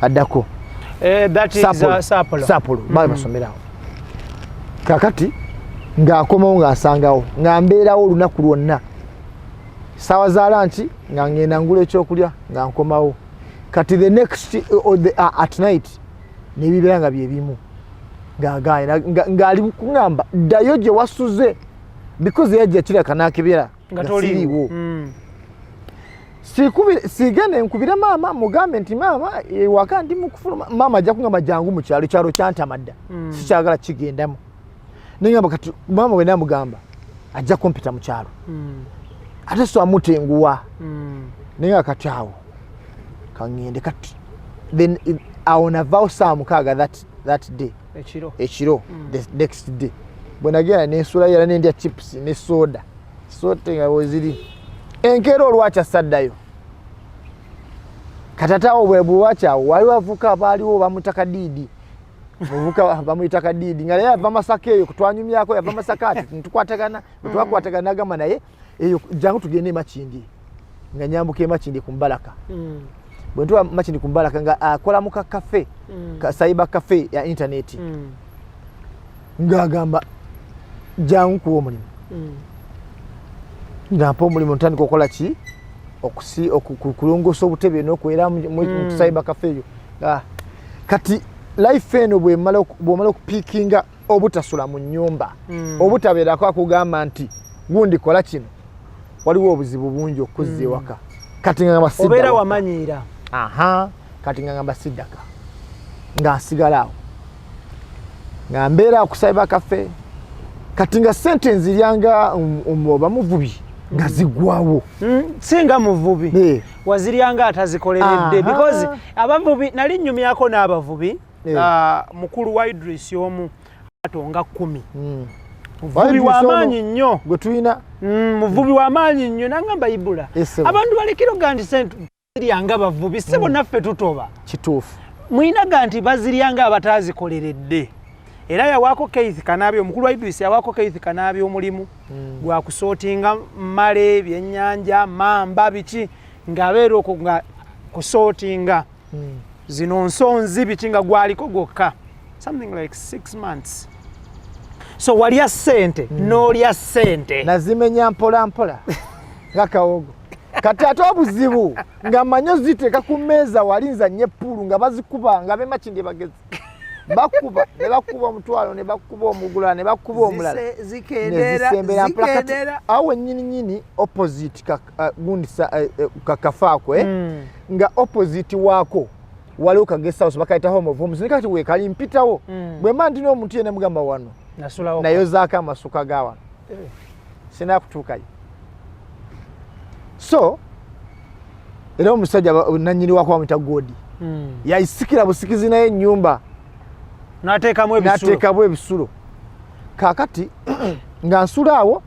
Addako. That is Sapolo. Sapolo, bali basomerawo. Kakati ng'akomawo ng'asangawo nga mbeerawo olunaku lwonna. Saawa za lunch nga ngenda ngula ekyokulya nga nkomawo. Kati the next or the, at night nebibeera nga byebimu, ng'agaanye ng'ali kuŋŋamba ddayo gye wasuze because yajja kiraka n'akebera nga nga toliiwo. siriiwo. Sigende nkubire maama mugambe nti maama ewaka ndi mukufuluma, maama ajja kugamba jangu mu kyalo, kyalo kyantama dda. Sikyagala kigendamu. Nengamba kati maama bwe namugamba ajja kumpita mu kyalo. Ate so amutenguwa. Naye nga kati awo kaŋŋende kati then awo navaawo saa 6 that day. Ekiro. Ekiro. The next day bwe nagenda nensulayo era nendya chips ne soda sote nga weziri. Enkeera olwakya saddayo. Kati ate awo bwe bwewakyawo waliwo avuka abaaliwo bamuyita Kadiidi, muvuka bamuyita Kadiidi nga naye ava Masaka eyo twanyumyako, yava Masaka ati ntukwatagana. Bwe twakwatagana nagamba naye eyo jangu tugende emakindi, nga nyambuka emakindi ku Mbalaka. Bwe ntuba Makindi ku Mbalaka nga akola mu kakafe ka cyber cafe ya intaneti. Ng'agamba jangu kuwa omulimu. Nga mpa omulimu, ntandika okukola ki, kulongoosa obutebe n'okwera mu cyber cafe eyo. Ah, kati life eno bw'omala okupiikinga obutasula mu nnyumba, obutabeerako akugamba nti gundi kola kino, waliwo obuzibu bungi okuzza ewaka. Kati nga ngamba sidda obeera waka. Wamanyiira. Aha, kati nga ngamba siddaka, nga nsigala awo nga mbeera ku cyber cafe. Kati nga sente nziryanga oba muvubi nga ziggwawo. Singa muvubi. Waziryanga atazikoleredde. Because abavubi nali nnyumyako n'abavubi. Ah, mukulu wa Idris omu ato nga 10. Muvubi Idris w'amaanyi ono nnyo. Gwe tulina. Muvubi w'amaanyi nnyo, nangamba ibula Ssebo. abantu balekero nti sente ziryanga bavubi, sebo naffe tutoba. Kituufu. Mwinaga nti baziryanga abatazikoleredde. Era yawaako Keith Kanaabi, omukulu wa Idris yawaako Keith Kanaabi omulimu gwakusootinga mmale, byennyanja, mamba, biki, ng'abeera okwo nga kusootinga zino nsonzi biki, nga gwaliko gwokka something like 6 months. So walya ssente n'olya ssente. Nazimenya mpola mpola nga kawogo. Kati ate obuzibu nga mmanyi oziteeka ku mmeeza wali nzanye pool nga bazikuba nga bemakindi bagezi bakuba ne bakuba omutwalo ne bakuba omugula ne bakuba omulala. Zikendera. Nezisembera mpola. Kati Zikendera. awo wennyini nyini opposite ka, gundi kakafaako eh? Nga opposite waako waliwo ka guest house bakayita Home of Homes. Kati weekali mpitawo bwe mba ndina omuntu yenna mugamba wano nasulawo. Nayozaako amasuka ga wano. Sinakutuukayo. So era omusajja nanyini wako bamwita Godi. Yayisikira busikizi naye ennyumba. N'ateekamu ebisulo. N'ateekamu ebisulo. Kaakati nga nsula awo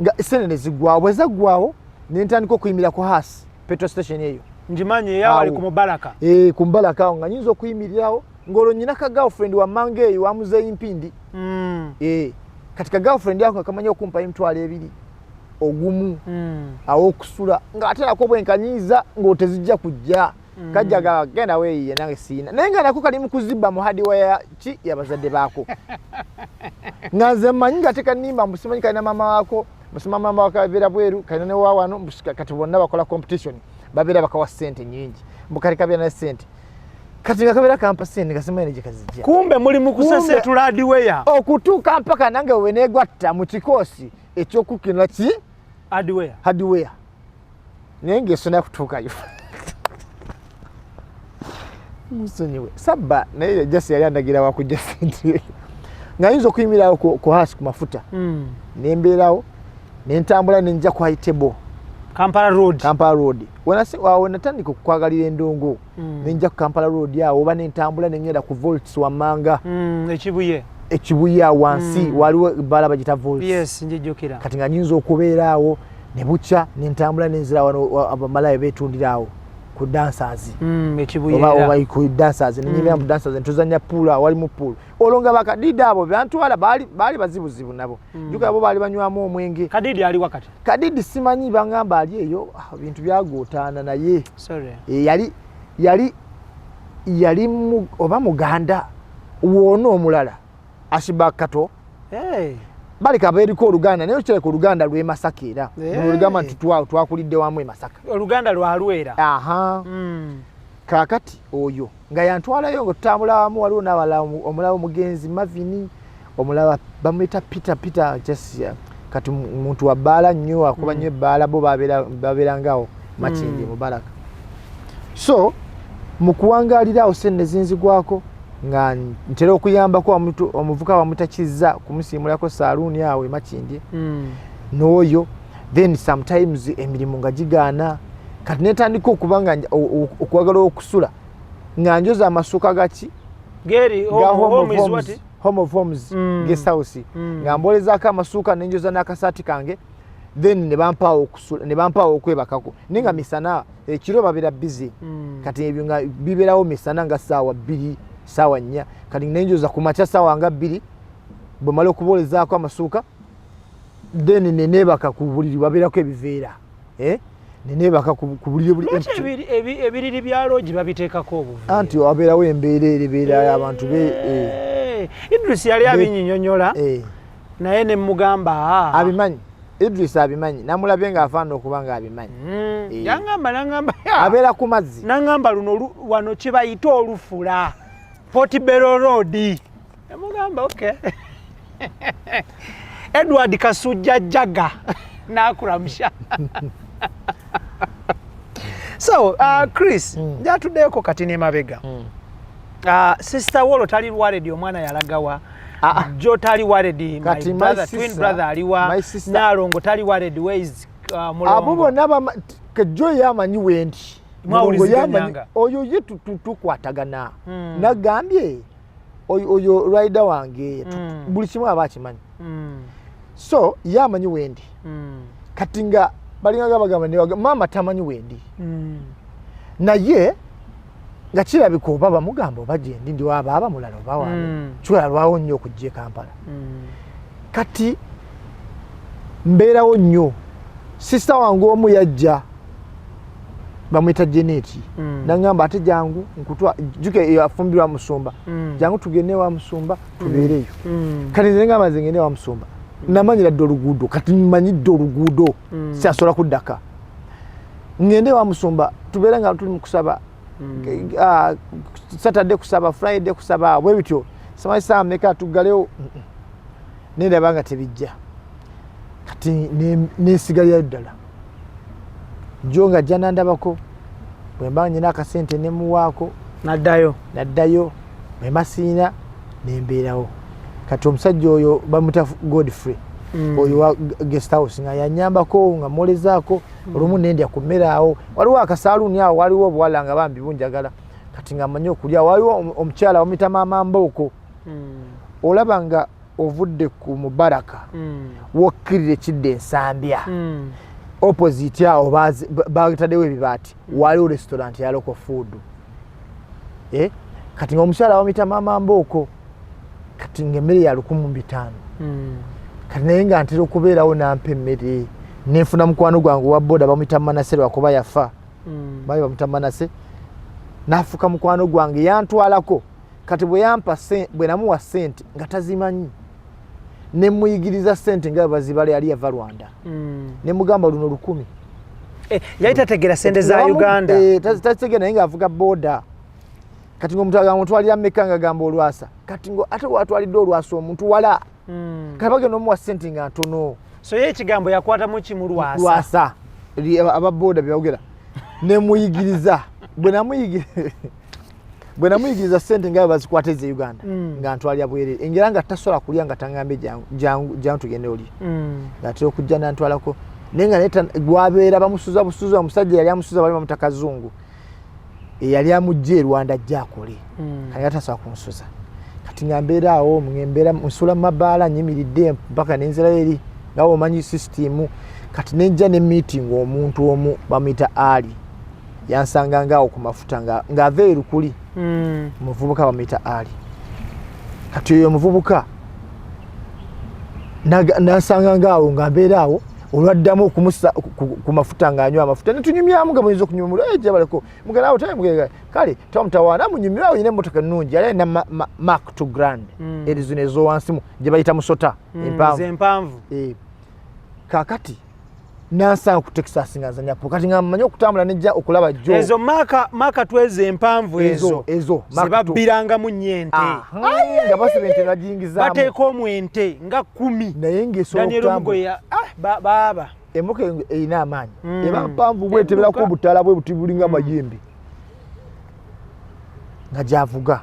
nga sente ne ziggwawo. Bwe zaggwawo ne ntandika okuyimirira ku Hass petrol station eyo. Ngimanyi, eyawali Awo. ku Mubalaka. Eh, ku Mbalaka awo nga nyinza okuyimirirawo ng'olwo nyina ka girlfriend wammanga eyo wamuzeeyi Mpindi. Eh, kati ka girlfriend ako kamanyi okumpa 20,000 ogumu awokusula, ng'ate nako bwenkanyiiza ng'otezijja kujja. Kajja ga genda weeyiye nange siina, naye nga nako kali mu kuzibba mu hardware ki yabazadde baako, nga nze mmanyi nga tekanimba mbu simanyi kalina maama waako, musima maama waako abeera bweru, kalina ne wa wano mbu kati bonna bakola competition, babeera bakawa ssente nyingi, mbu kali kabeera ne ssente. Kati nga kabeera kampa ssente nga simanyi ne gye kazijja. Kumbe muli mu kusesetula hardware. Okutuuka mpaka nange we neegwatta mu kikoosi ekyokukina ki? Hardware. Hardware, naye ngaesona kutuukayo musonyiwe sabba, naye jasi yali andagira wakujja sente nga ayinza okuyimirirawo ku hasi ku mafuta. Nembeerawo nentambula nenja ku High Table. Kampala Road. Kampala Road. Awo natandika okukwagalira endongo. Nenja ku Kampala Road awo oba nentambula nengenda ku Volts wammanga. Ekibuye. Ekibuya wansi waliwo ebbaala bagita Vols. Yes, njijjukira. Kati nga nyinza okubeera awo ne bukya, nentambula nenzira wano abamalaaya beetundira awo ku Dancers. Oba Ekibuyeera. Oba ku Dancers, nenyimira mu Dancers, ntuzanya pool awo, walimu pool. Olwo nga bakadidi abo bantwala baali bazibuzibu nabo. Jjuka bo baali banywamu omwenge. Kadidi ali wakati? Kadidi simanyi, bangamba ali eyo, bintu byagootaana naye. Sorry. Yali oba muganda woona omulala Ashiba Kato. Hey. Baleka beeriko oluganda, naye kireka oluganda lw'e Masaka era. Olugamba nti twakulidde wamu e Masaka. Oluganda lwalwera. Aha. Kaakati oyo nga yantwalayo nga tutambula wamu, waliwo n'abalala, omulala omugenzi Mavini, omulala bamuyita Peter, Peter just, kati muntu wa bbaala nnyo, akuba nnyo ebbaala, bo babeerangawo Makindye Mubaraka. So mu kuwangaalira awo sente zinzigwako, nga ntera okuyambako omuvuka bamuyita Kizza, kumusiimulako saaluuni awo e Makindye. N'oyo then sometimes emirimu nga gigaana, kati netandika okuba nga okwagala okusula nga njoza amasuuka gaki? Geri ga home, Home home of is Homes, what? Home of Homes guest house. Nga mbolezaako amasuuka, nenjoza n'akasaati kange, then ne bampaawo okusula, ne bampaawo okwebakako, naye nga misana, ekiro babeera busy. Kati ebyo nga bibeerawo misana nga 2:00, 4:00. Kati nenjoza ku makya 2:00, bwe mala okubolezaako amasuuka, then neneebaka ku buliri, babeerako ebiveera, eh? Neneebaka ku buliri buli Lwaki empty. Ebiriri bya lodge babiteekako obuveera? Anti wabeerawo embeera erebeera abantu be. Idris yali abinyinyonyola, naye ne mugamba, "Ah." Abimanyi, Idris abimanyi, namulabye ng'afaanana okuba nga abimanyi. Yangamba, nangamba, "Ya." Abeera ku mazzi. Nangamba luno wano kye bayita olufula, Portobello Road. Nemugamba okay. Edward Kasujja Jaga nakulamusha. So Chris, njatuddeyoko kati nemabega. Sister wolo tali worried? Omwana yalagawa? Ah, ah. Jo tali worried? My Kati my brother, twin brother aliwa? My sister- Nalongo tali worried? Where is Mulongo? Abo bonna kejjo ye amanyi wendi. Mulongo ye amanyi. Mwawuliziganyanga? Oyo ye tukwatagana. Nagambye oyo rider wange, buli kimu aba akimanyi. So ye amanyi wendi. Kati nga balinga bagamba ne maama tamanyi wendi, naye nga kirabika oba bamugamba oba gyendi ndi wabaaba mulala oba wani. Kiwala lwawo nnyo okujja e Kampala. Kati mbeerawo nnyo. Sister wange omu yajja, bamwita Jeneti. Nagamba ate jangu nkutwa juke, afumbirwa musumba. Jangu tugende wa musumba tubeereyo. Kati nze ngamba nze ngende wa musumba, namanyira dde oluguudo, kati mmanyidde oluguudo. Syasobola kuddaka, ngende wa musumba tubeere nga tuli mu kusaba. Ah, Saturday kusaba, Friday kusaba, bwe bityo, simanyi saa meka tuggalewo. Nendaba nga tebijja, kati nensigalirayo ddala jo nga jja nandabako, bwe mba nyina akasente nemuwaako. Naddayo? Naddayo, bwemba siina nembeerawo. Kati omusajja oyo bamuta Godfrey. Oyo wa guest house nga yanyambako nga mwolezaako olumu nendya ku mmere awo, waliwo akasaaluuni awo, waliwo obuwala nga bambi bunjagala, kati nga mmanyi okulya. Waliwo omukyala bamuyita Maama Mbooko. Olaba nga ovudde ku Mubaraka, wokkirira ekidda Ensambya, opposite awo bataddewo ebibaati, waliwo restaurant ya local food, eh? Kati nga omukyala bamuyita Maama Mbooko, kati nga emmere ya 1500. Kati naye nga ntera okubeerawo nampa emmere, nenfuna mukwano gwange owa boda bamuyita Manase, lwakuba yafa. Baali bamuta Manase, nafuuka mukwano gwange, yantwalako. Kati bwe yampa bwe namuwa sente nga tazimanyi, nemuyigiriza sente nga bazibala, yali yava Rwanda. Nemugamba luno 1000. Eh, yali tategeera sente za Uganda? Eh, tazitegeera, naye ng'avuga boda. Kati ngaomuntu agamba mutwalira mmeka, nga gamba olwasa. Kati ngo ate watwalidde olwasa omuntu wala. Kati bagenda omuwa sente nga ntono. So ye ekigambo yakwatamu kimu, lwasa. Lwasa. Ababoda byogera, nemuyigiriza. Bwe namuyigiriza sente nga bazikwata eze Uganda, nga ntwalira bwerere, engera nga tasobola kulya nga tangambye jangu, jangu tugende olye. Ngaatera okujja nantwalako, naye nga gwabeera bamusuza busuza. Omusajja yali amusuza bali bamuta Kazungu, eyali amugja e Rwanda ajja akole. Kati nga tasobola kunsuza. Kati nga mbeera awo, mbeera nsula mu mabaala, nyimiridde mpaka nenzirayo eri nga omanyi system. Kati nenja ne meeting omuntu omu bamuyita Ali, yansanga ngaawo ku mafuta ng'ava erukuli. Muvubuka bamuyita Ali. Kati oyo omuvubuka nansanga ngaawo nga mbeera awo, olwaddamu okumusa ku mafuta ng'anywa amafuta, netunyumyamu nga buyinza okunyumula jabaleko mugenda awo taye kale tamutawaana munyumira awo. Yina emmotoka ennungi, yali alina Mark 2 Grand, eri zino ez'owansi gye bayita musota, empanvu. Empanvu. Kaakati nansanga ku Texas nga nzanyapo. Kati nga mmanyi okutambula nejja okulaba jo. Ezo Mark 2 ezo empanvu ezo? Ezo. Zebabbiranga nnyo ente. Nga basiba ente bagiyingizaamu. Bateeka omwo ente nga 10. Naye ng'esobola Daniel okutambula. Mugoya, ah, baaba. Emmotoka eyo erina amaanyi, eba mpanvu bweteberako Edduka. Obutaala bwe buti bulinga amayembe nga gyavuga.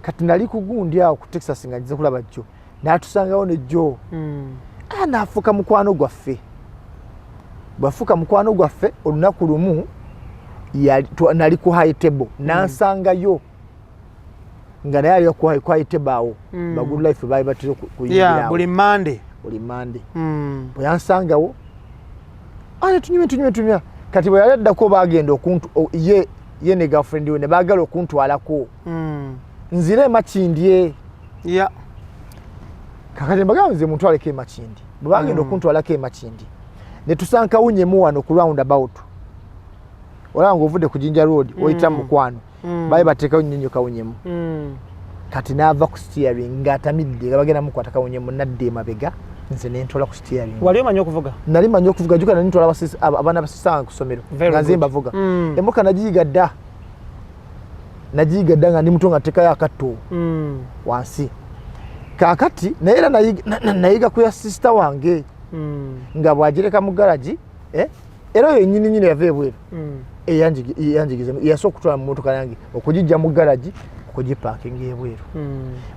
Kati nali ku gundi awo ku Texas nga nzize kulaba jjo, n'atusangawo ne jjo. Ah, n'afuuka mukwano gwaffe. Bwafuuka mukwano gwaffe, olunaku lumu nali ku high table, nansangayo nga naye ali ku high table awo. Ba Good Life baali batera kuyingira awo. Buli Mande. Buli Mande. Bwe yansangawo, ate tunyumye tunyumye tunyumya. Kati bwe yali addako, bagenda okuntu ye ne girlfriend we ne baagala okuntwalako nzire emakindye. Kakati mbagamba, nze muntwaleko emakindi. Bwe bagenda okuntwalako emakindi, ne tusanga kawunyemu wano ku round about, olaba ngaovudde ku Jinja Road, oyita mukwano, baali bateekayo nnyonyo kawunyemu. Kati n'ava ku steering ng'atamidde nga bagenda mukwata kawunyemu, nadda emabega nze nentola ku steering. Wali omanyi okuvuga? Nali manyi okuvuga. Juka nali ntwala abaana basisanga ku ssomero Very nga nze good. mbavuga. Emmotoka nagiyiga dda, nagiyiga dda nga ndi muto, nga ntekayo akatto wansi. Kaakati naye era nayiga ku ya sister wange nga bwagireka mu garagi, eh, era oyo nyini nyini yava ebweru eyanjigiza, yasooka okutwala mu motoka yange okugijja mu garagi okugipaakinga ebweru.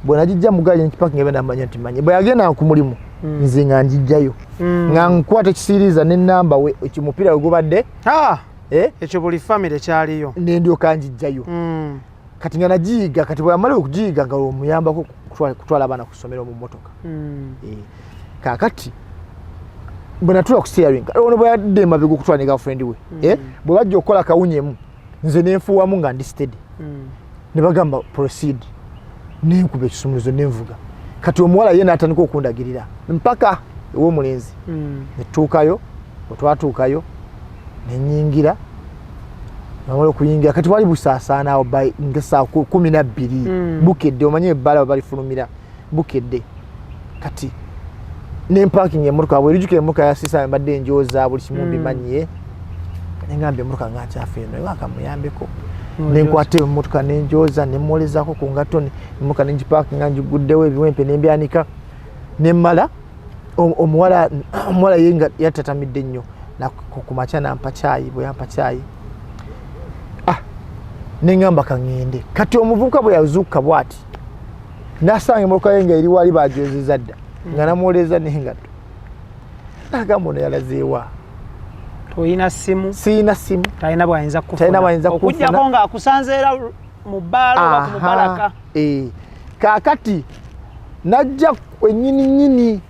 Bwe nagijja mu garagi nekipaakinga ebe, namanya nti manye bwe yagenda ku mulimu, nze nga njijjayo nga nkwata ekisiiriza nenamba we omupiira we gubadde. Ah, eh, ekyo buli famire kyaliyo. Nendyoka njijjayo. Kati nga nagiyiga. Kati bwe yamala okugiyiga nga omuyambako kutwala abaana ku ssomero mu mmotoka. Eh, kaakati bwe natula ku steering, ono bwe yadde emabega okutwala ne girlfriend we, eh, bwe bajja okukola kawunyemu, nze nenfuuwamu nga ndi steady. Ne bagamba, "Proceed." Nenkuba ekisumuluzo nenvuga. Kati omuwala ye n'atandika okundagirira mpaka ew'omulenzi. Netuukayo. Bwe twatuukayo nenyingira, namala okuyingira, kati wali busaasaana awo nga saa 12. Bukedde, omanye ebbala we balifulumira bukedde. Kati nempakinga emmotoka. Bwerijukira emmotoka yasiisa, mbadde enjoza buli kimu, mbimanyiye. Nengamba emmotoka nga nkyafu eno, ewakamuyambeko. Nenkwata emmotoka nenjoza, nemwolezaako ku ngatto. Emmotoka nengipakinga, ngiguddewo ebiwempe nembyanika, nemmala. Omuwala ye nga yatatamidde nnyo. Ku makya nampa kyayi. Bwe yampa kyayi, ah, neŋŋamba kaŋŋende. Kati omuvubuka bwe yazuukuka bwati, nasanga emmotoka ye nga eri wali bagyozeza dda, nga namwoleza n'engatto. Nagamba, ono yalazeewa? Toyina simu? Siina simu. Talina bwayinza Talina bw'ayinza kufuna. Okujjako nga akusanze era mu bbaala oba ku mubalaka. Aha, eh. Kaakati najja ennyini nnyini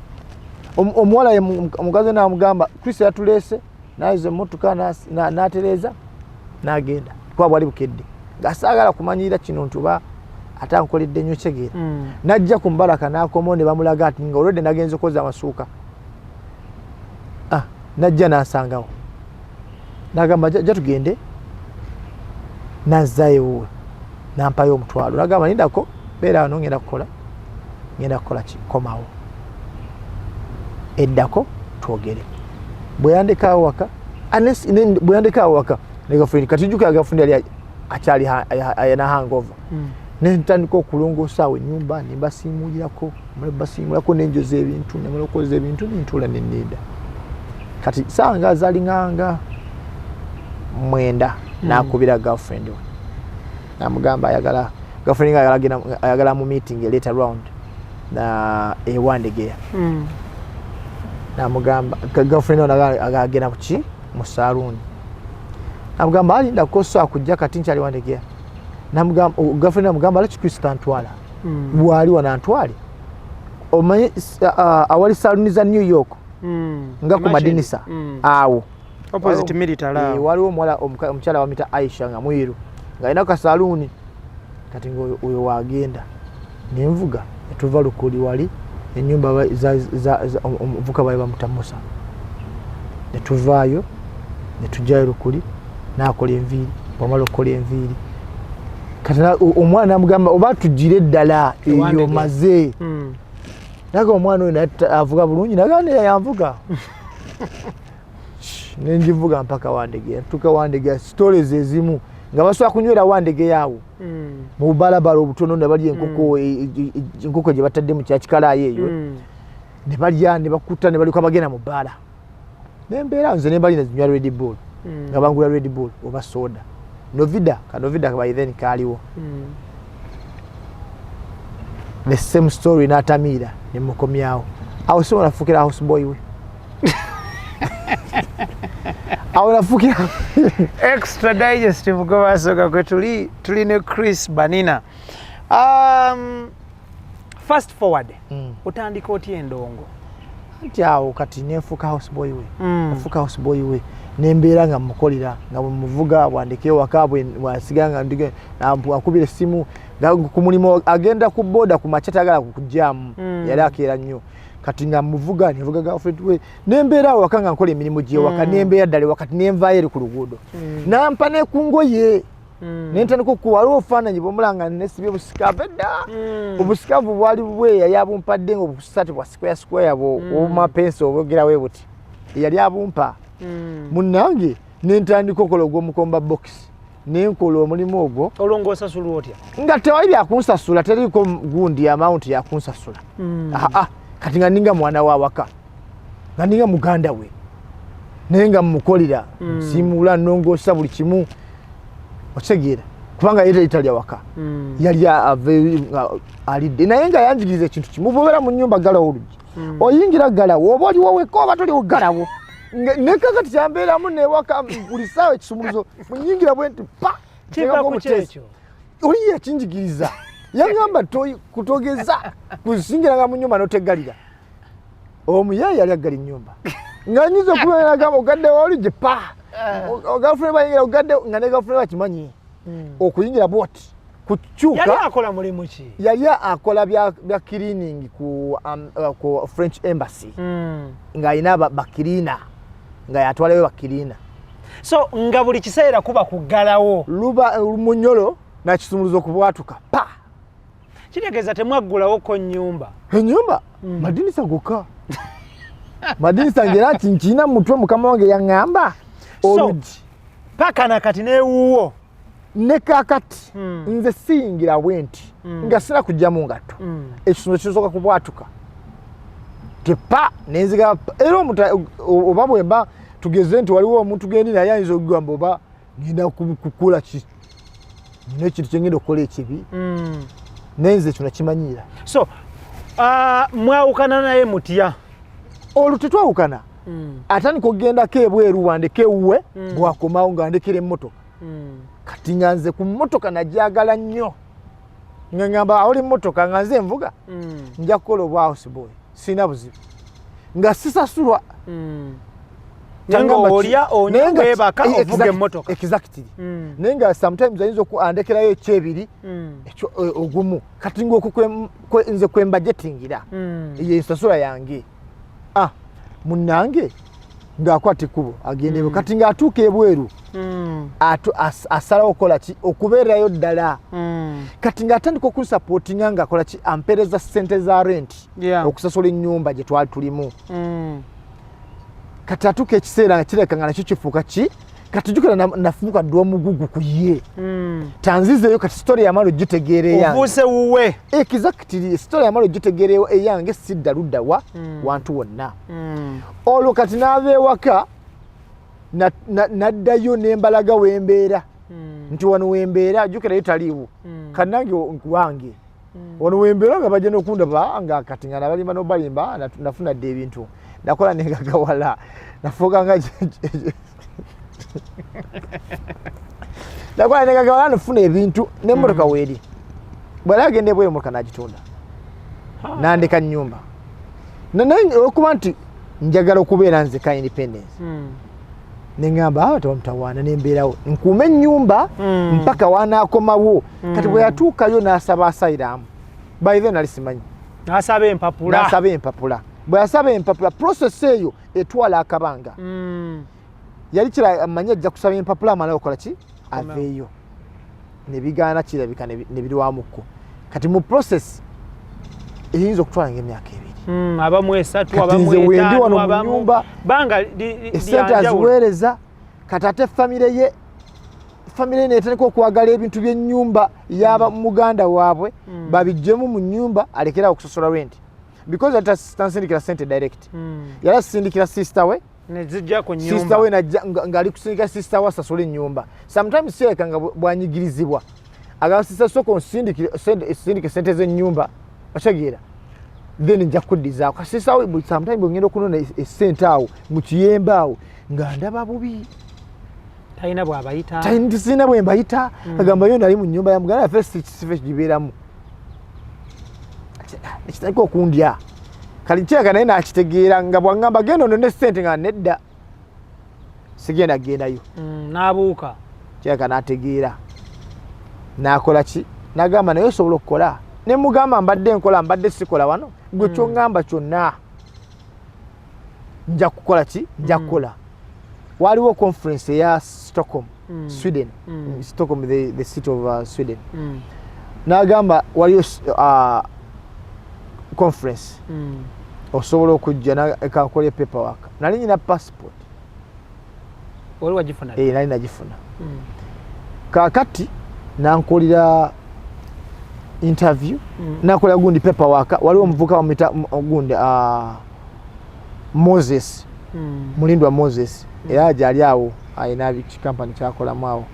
omuwala ye omukazi namugamba, "Kristo yatuleese." Nayiza emmotoka n'atereeza n'agenda, kuba bwali bukedde nga saagala kumanyirira kino nti oba ate ankoledde nnyo kyegeera. Najja ku mbalaka n'akomawo ne bamulaga ati nga olwedde nagenza okwoza amasuuka. Ah, najja n'ansangawo nagamba, "Ja tugende." Nazzayo ewuwe, nampayo 5,000, nagamba, "Lindako, beera wano, ngenda kukola ki, komawo eddako twogere." Bwe yandekawo waka, bwe yandekawo waka ne girlfriend, kati jjukira girlfriend yali akyali ayina hangover. Nentandika okulongoosa awo ennyumba, nembasiimuulirako, mala basiimulako, nenjoza ebintu, nemala okwoza ebintu, nentuula neninda. Kati saawa nga zalinganga 9, nakubira girlfriend we, namugamba ayagala, girlfriend nga ayagala mu meeting later round na ewandegeya. Namugamba girlfriend ono agenda kuki mu saluuni. Namugamba, "Alinda kosa kujja, kati nkyali Wandegeya." Namugamba, girlfriend namugamba, "Laki Kristo antwala?" Bwali wano antwale, omanyi awali saluni za New York, nga ku Imagine. madinisa awo. Opposite military awo. Waliwo omuwala, omukyala bamita Aisha, nga mwiru, ng'alina kasaluuni. Kati nga oyo wagenda nenvuga, netuva Lukuli, wali enyumba omuvuka bali bamuta Musa. Netuvaayo netujjayo Lukuli, nakola enviiri. Bwamala okukola enviiri, kati omwana namugamba oba tugire eddala eyo. Ewandege. Maze naga omwana oyo naye avuga bulungi, naga naye yanvuga, nenjivuga mpaka Wandegeya. Ntuuka Wandegeya, stories ezimu nga basobola kunywera Wandegeya awo mu bubalabala obutono, ne balya enkoko, enkoko gye batadde mu kyakikalaayo eyo, ne balya ne bakuta, ne balyoka bagenda mu bbaala. Nembeera nze nembali nezinywa Red Bull, nga bangula Red Bull oba soda Novida, ka Novida by then kaaliwo. The same story, n'atamiira nemukomyawo awo. Si nafuukira house boy we awo nafuukira. Extra Digestive gwe basooka kwe tuli, tuli ne Chris Banina. Fast forward, otandika otya endongo? Nti awo kati nenfuuka house boy we. Nafuuka house boy we, nembeera nga mukolera, nga bwemuvuga bwandeka ewaka, bwasiga nga akubira essimu nga ku mulimu agenda ku boda ku makya, tayagala kukujjamu. Yali akeera nnyo. Kati nga muvuga, nevuga girlfriend we, nembeera awo waka nga nkola emirimu gyewaka. Nembeera ddala wakati, nenvaayo eri ku luguudo, nampa ne ku ngoye. Nentandika okuwa. Waliwo obufaananyi bwomulanga nesibye obusikaavu edda. Obusikaavu bwali bwe yali abumpadde nga obusati bwa square square, obumapensi obwogerawe buti, yali abumpa. Munnange, nentandika okola ogw'omukomba box, nenkola omulimu ogwo. Olwo ng'osasulwa otya? Nga tewali byakunsasula, teriiko gundi amount yakunsasula. Aa, kati nga ninga mwana wa waka, nga ninga muganda we, naye nga mmukolera, nsiimuula, nongoosa buli kimu, okitegeera? Kubanga ye tali waka. Yali ava nga alidde, naye nga yanjigiriza ekintu kimu: bwobeera mu nyumba, ggalawo oluggi. Oyingira, ggalawo, oba oliwo wekka oba toliwo, ggalawo. Nekakati kyambeeramu newaka, buli ssaawa ekisumuluzo munyingira bwe nti pa. Kiva nteekako ku omuteesi. Kyekyo. Oli yakinjigiriza, yaŋŋamba kutogeza kusingiranga mu nyumba noteggalira. Omuyayi yali aggala ennyumba nga nyinza okubeeragamba ogaddewo oluggi pa, girlfriend bayingira ogadde, nga ne girlfriend bakimanyi okuyingira bwoti Yali kukyuka. akola mulimu ki? Yali akola bya cleaning ku French Embassy, ng'alina bakirina, nga yatwalayo bakirina. So nga buli kiseera kuba kuggalawo. Luba munyolo nakisumuluzo okubwatuka pa. Kitegeeza temwaggulawoko nnyumba? Enyumba madinisa gokka, madinisa ngera nkiina mu mutwe, mukama wange yaŋŋamba oluggi. Paka nakati newuwo? Ne kakati nze siyingira bwe nti nga sina kujjamu ngatto. Ekisumuluzo kisooka kubwatuka tepa nenziga. Era omuntu oba bwemba tugeze nti waliwo omuntu gendi naye ayinza okugamba oba ngenda kukola ki, nina ekintu kyengenda okukola ekibi, naye nze ekyo nakimanyira. So mwawukana naye mutya? Olwo tetwawukana. Atandika okugendako ebweru, wandeka ewuwe. Bwakomawo nga ndekera emmotoka. Kati nga nze ku mmotoka najagala nnyo, nga ngamba awoli mmotoka nga nze nvuga, nja kukola obwa house boy, sirina buzibu, nga sisasulwa. Naye nga Tangamba olya, onywa, naye nga weebaka, ovuga emmotoka. Exactly. Naye nga sometimes ayinza andekerayo ekyebiri, ekyo ogumu. Kati ngaokwo nze kwembajetingira, eyo ensasula yange. Ah, munnange ng'akwata ekkubo agenda ebwe. Kati ng'atuuka ebweru, asalawo okukola ki? Okubeerayo ddala. Kati ng'atandika okunsupportinga, ng'akola ki? Ampeereza ssente za rent, okusasula ennyumba gye twali tulimu. Kati atuuka ekiseera nga kireka nga nakyo kifuuka ki. Kati jjukira nafuuka dda omugugu ku ye. Tanzizeeyo. Kati story yamala ogitegeera eyange. Ofuuse wuwe. Exactly, story yamala ogitegeera eyange, sidda luddawa wantu wonna. Olwo kati n'ava ewaka n'addayo n'embalaga wembeera, nti wano wembeera, jjukira yo taliiwo. Kannange wange wano wembeera, nga bajja n'okundaba nga kati nga nabalimba n'obalimba, nafuna dda ebintu, nakola nengagawala, nafuuka nga nakola nengagawala, nafuna ebintu n'emmotoka weeri. Bwali agenda ebweru, emotoka n'agitunda, nandeka nyumba. Naye olwokuba nti njagala okubeera nzeka, independence, neŋŋamba, "Ah, tewamutawaana, nembeerawo nkuume ennyumba mpaka wanaakomawo." Kati bwe yatuukayo n'asaba asylum. By then nali simanyi. N'asaba empapula. N'asaba empapula. Bwe yasaba empapula, process eyo etwala akabanga. Yali kira amanyi ajja kusaba empapula, amale okola ki, aveeyo. Nebigaana, kirabika nebirwamukko. Kati mu process eyinza okutwala ngaemyaka 2. Abamu 3. Kati abamu nze wendi 5, wano mu abamu nnyumba, banga esente lyanjawulo. Aziweereza. Kati ate famire ye netandika okwagala ebintu by'ennyumba yaba muganda waabwe babijjemu mu nnyumba, alekerawo okusasula rent, because ate tansindikira sente direct. Yali asindikira sister we. Nezijja ku Sister nyumba. we najja ng'ali kusindika sister we asasule ennyumba. Sometimes kirabika nga bwanyigirizibwa, agamba sister, "Sooka onsindike sente z'ennyumba, okitegeera, then nja kuddizaako." Sister we sometimes bwengenda okunona esente awo mu kiyembe awo, nga ndaba bubi. Talina bw'abayita. Sirina bwe mbayita. Agamba yo nali mu nyumba ya muganda yaffe, sife gibeeramu, ekitandika okundya. Kali kirabika naye nakitegeera, nga bwaŋŋamba, "Genda onone sente," nga nedda, sigenda gendayo. N'abuuka. Kirabika n'ategeera, n'akola ki, n'agamba, "Naye osobola okukola." Ne mugamba, "Mbadde nkola, mbadde sikola wano. Gwe kyoŋŋamba kyonna nja kukola ki, nja kukola." Waliwo conference eya Stockholm, Sweden. Stockholm, the city of Sweden. N'agamba waliyo conference, osobola okujja? Kankole paperwork. Nali nyina passport. Oli wagifuna? Eh, nali nagifuna. Kakati nankolera interview, nakola gundi, paperwork. Waliwo omuvuka bamwita gundi, Moses. Mulindwa Moses. Era gyali awo, alina kikampani kyakolamu awo.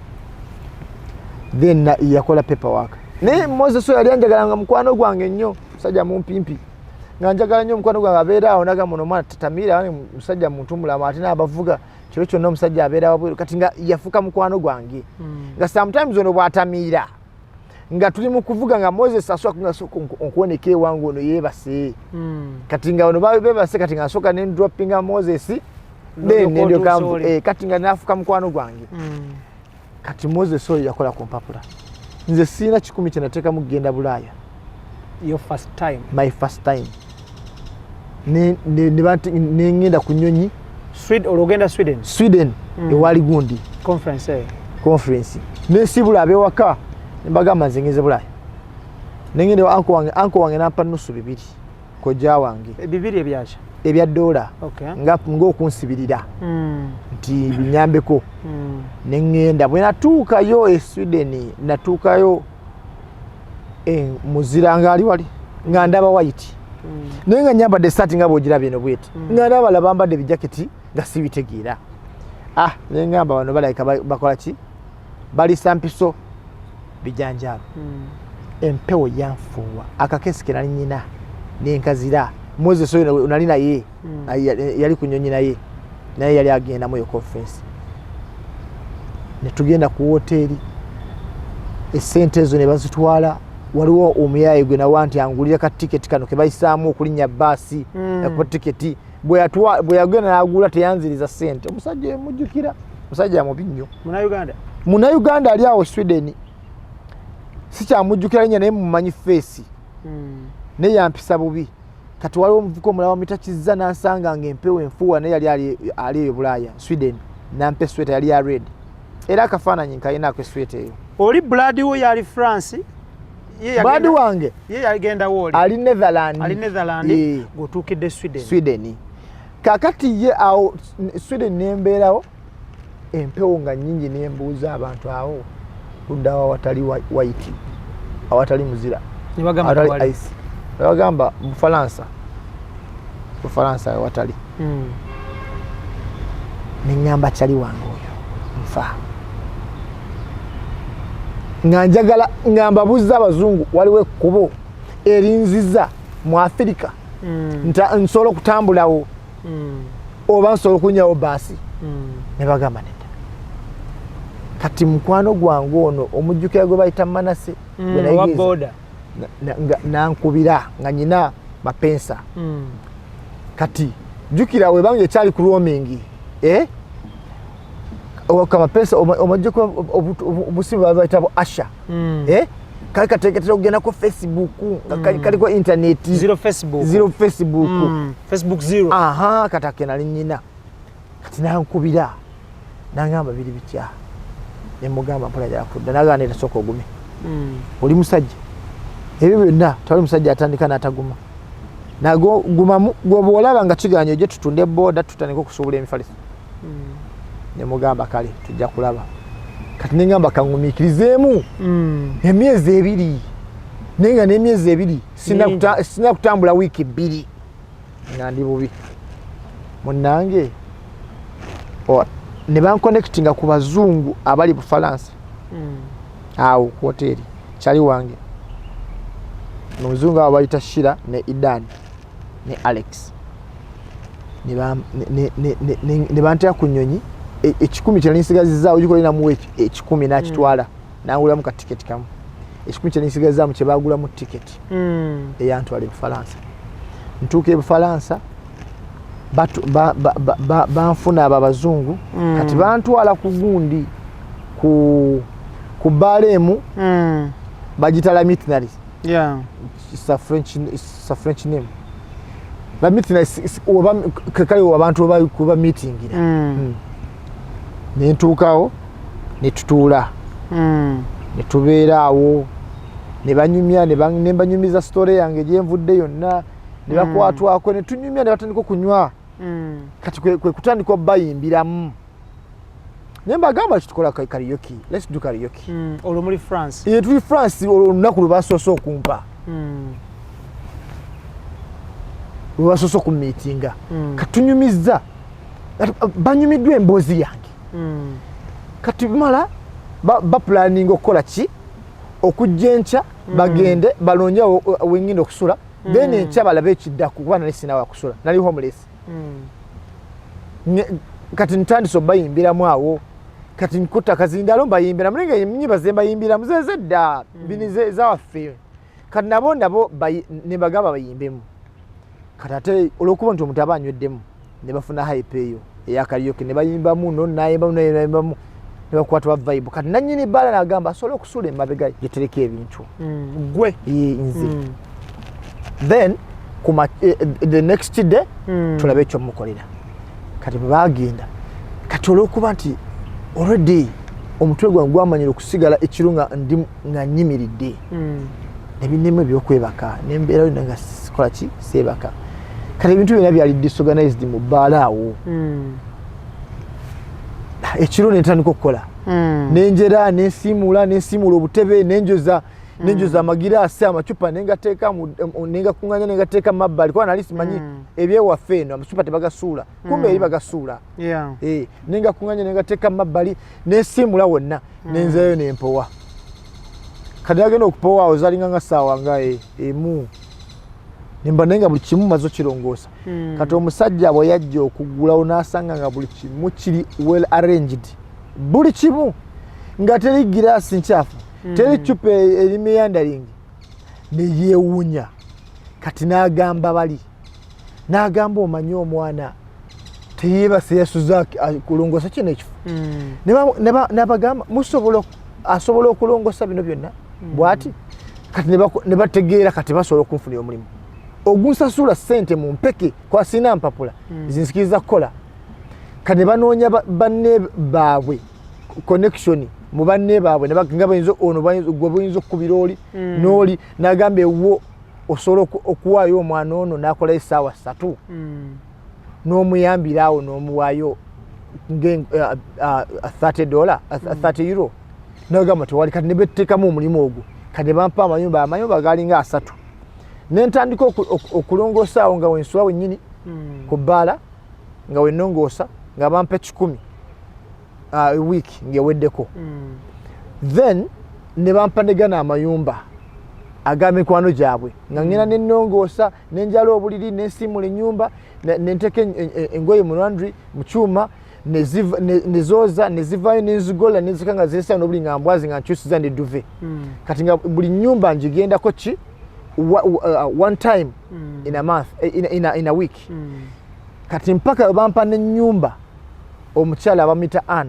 Then yakola paperwork. Naye Moses oyo yali anjagalanga, mukwano gwange nnyo, musajja mumpimpi nga njagala nnyo, omukwano gwange abeera awo. Nagamba, "Ono omwana tatamiira, musajja muntu mulamu, ate n'abavuga kiro kyonna, omusajja abeera wabweru." Kati nga yafuuka mukwano gwange. Nga sometimes ono bw'atamiira nga tuli mu kuvuga, nga Moses asooka nga sooka onkuwoneka ewange, ono yeebase. Kati nga ono beebase, kati nga nsooka ne ndroppinga Moses, then N'olyoka nendyoka otuusa oli. Eh, kati nga nafuuka mukwano gwange. Kati Moses oyo yakola ku mpapula. Nze siina 100 kye nateekamu kugenda Bulaaya. Your first time. My first time. Ne ngenda ku nyonyi. Olwo ogenda Sweden? Sweden. Ewali gundi. Conference eyo. Conference. Nensibula abewaka, nembagamba nze ngenze Bulaaya. Nengenda ewa uncle wange. Uncle wange nampa nusu bibiri, kojja wange. Bibiri ebyaki? Ebya dola. Okay. Nga ng'okunsibirira nti binyambeko. Neŋŋenda. Bwe natuukayo e Sweden, natuukayo muzira nga ali wali, nga ndaba white. Naye nga nyambadde esaati nga bwogiraba eno bweti. Nga ndaba balala bambadde ebijaketi nga sibitegeera. Ah, neŋŋamba, bano balabika bakola ki, balisa mpiso bijanjaalo. Empewo yanfuuwa, akakesi ke nali nyina nenkazira. Moses oyo nali naye. Yali ku nyonyi naye, naye yali agendamu eyo conference. Netugenda ku woteeri, esente ezo ne bazitwala. Waliwo omuyaye gwe nawa nti angulira ka tiketi kano ke bayisaamu okulinnya baasi. Yakuba tiketi, bwe yagenda n'agula, teyanziriza sente. Omusajja emujjukira, musajja mubi nnyo. Munauganda? Munauganda ali awo Sweden, sikyamujjukira linnya, naye mumanyi face. Naye yampisa bubi. Kati waliwo omuvuka omulala wamita Kizza, nansanga nga empewo enfuuwa, naye yali ali eyo Bulaaya, Sweden, nampa esweta, yali ya red, era akafaananyi nkalinaako esweta eyo. Oli blood wo yali France. Ye Blood wange ye yagendawo oli? Ali Netherland. Ali Netherland. Eh. Ng'otuukidde Sweden. Sweden. Kakati ye awo Sweden nembeerawo, empewo nga nyingi, nembuuza abantu awo luddawo awatali white, awatali muzira, Ne bagamba awatali tewali. ice. Nebagamba Bufalansa, Bufalansa awatali. Neŋŋamba kyali wange oyo nfa, nga njagala nga mbabuuza abazungu, waliwo ekkubo erinziza mu Afirika? Nsobola okutambulawo oba nsobola okunyawo baasi? Ne bagamba nedda. Kati mukwano gwange ono omujjukira gwe bayita Manase, gwe Owa nayigiriza. boda. Nankubira nga nyina mapensa. Kati jjukira webanga ekyali ku roaming, eh? Kamapesa omajjeko obusimu babayita bu Asha. Eh? Kali kateeketera okugenda ku Facebook nga kaliko internet. Zero Facebook. Zero Facebook. Facebook zero. Aha, kati ake nali nyina. Kati nankubira nangamba, "Biri bitya?" Nemugamba, "Mpola jala kudda." Nagamba, "Neta, sooka ogume. Oli musajja, ebyo byonna tewali musajja atandika n'ataguma. Nago gumamu, gwoba olaba nga kiganye, ojje tutunde boda, tutandike okusuubula emifaliso." Nemugamba, "Kale, tujja kulaba." Kati nengamba, "Kaŋŋumiikirizeemu emyezi 2." Naye nga n'emyezi 2 Mingi. Sina kutambula wiiki 2 nga ndi bubi munnange. Ne banconnectinga ku bazungu abali Bufalansa. Awo ku hoteri kyali wange omuzungu abo bayita Shira ne Idan ne Alex. Ne bantera ku nnyonyi. 100 kyali nsigazizaawo, gikola namuwa 100 n'akitwala nangulamu ka tiketi kamu. 100 kyali nsigazizaamu kyebagulamu tiketi eyantwala Ebufalansa. Ntuuka Ebufalansa, banfuna abo abazungu. Kati bantwala ku gundi, ku bbaala emu bagita La Mutinerie. It's a French name, La Mutinerie. Kale abantu kuba meetingira. Nentuukawo, netutuula, netubeera awo, ne banyumya, ne mbanyumiza story yange gyenvudde yonna, ne bakwatwako, ne tunyumya, ne batandika okunywa. Kati kwe kutandika obayimbiramu, naye mbagamba, "Kitukola karaoke, let's do karaoke." Olwo muri France? Ye, tuli France. Olwo olunaku lwe basoose okumpa, lwe basoose okumiitinga. Katunyumizza. Kati, banyumiddwa emboozi yange. Kati mala bapulaninga okukola ki? Okujja enkya, bagende balonye wengenda okusula, then enkya balabe ekiddaku, kuba nali sina wakusula, nali homeless. Kati ntandise obayimbiramu awo. Kati nkutta kazindalo, mbayimbiramu, naye nga enyimba ze mbayimbiramu zezedda bini zawaffe. Kati nabo ne bagamba bayimbemu. Kati ate olwokuba nti omuntu aba anyweddemu, ne bafuna hype eyo eya karaoke, ne bayimbamu, no nayimbamu, nayimbamu, ne bakwata ba vibe. Kati nanyini bbaala nagamba asobola okusula emabega gyetereka ebintu. Gwe? Ye, nze. Then kuma, the next day tulabe ekyomukolera. Kati bwe bagenda, kati olwokuba nti already omutwe gwange gwamanyira okusigala ekiro nga ndi nga nyimiridde, nebinemu ebyokwebaka, nembeera yonna nga sikola ki, seebaka. Kati ebintu byonna byali disorganized mu bbaala awo. Ekiro nentandika okukola, nenjera, nensiimuula obutebe, nenjoza amagiraasi, amacupa nengateeka nengakuŋŋanya, nengateeka mu mabbali, kuba nali simanyi ebyewaffe eno amacupa tebagasuula, kumbe eri bagasuula. Eh, nengakuŋŋanya, nengateeka mu mabbali, nensiimula wonna, nenzeeyo nempowa. Kati agenda okupowa awo zalinga nga ssaawa nga 1, nemba naye nga buli kimu maze okirongoosa. Kati omusajja bwe yajja okuggulawo, n'asanga nga buli kimu kiri well arranged, buli kimu nga teri giraasi nkyafu, teri cupa eri meandering, neyeewuunya. Kati n'agamba bali, n'agamba, "Omanyi omwana teyeebase, yasuze kulongoosa kino ekifo." N'abagamba, "Musobola asobola okulongoosa bino byonna bw'ati?" Kati ne bategeera kati basobola okunfunira omulimu ogunsasula ssente mu mpeke, kwa sina mpapula zinsikiriza kukola. Kati ne banoonya banne baabwe, connection mu banne baabwe, nga bayinza ono gwe buyinza okukubira oli n'oli, n'agamba, "Ewo osobola okuwaayo omwana ono n'akolayo essaawa 3, n'omuyambira awo, n'omuwaayo $30, €30." Nagamba, "Tewali." Kati ne beteekamu omulimu ogwo. Kati ne bampa amayumba galinga asatu, nentandika okulongoosa awo nga wensula wennyini ku bbaala, nga wenongoosa, nga bampa 100 wiiki ng'eweddeko. Then ne bampa negana amayumba ag'emikwano gyabwe, nga ngenda nenongoosa, nenjala obuliri, nensiimula ennyumba, nenteeka engoye mu laundry mu kyuma. Nezoza nezivayo nenzigola nenzika nga ziresa nobuli nga mbwazi nga nkyusiza ne duvet. Kati nga buli nyumba ngigendako ki one time in a month, in a week. Kati mpaka bampa n'ennyumba, omukyala bamuyita Ann,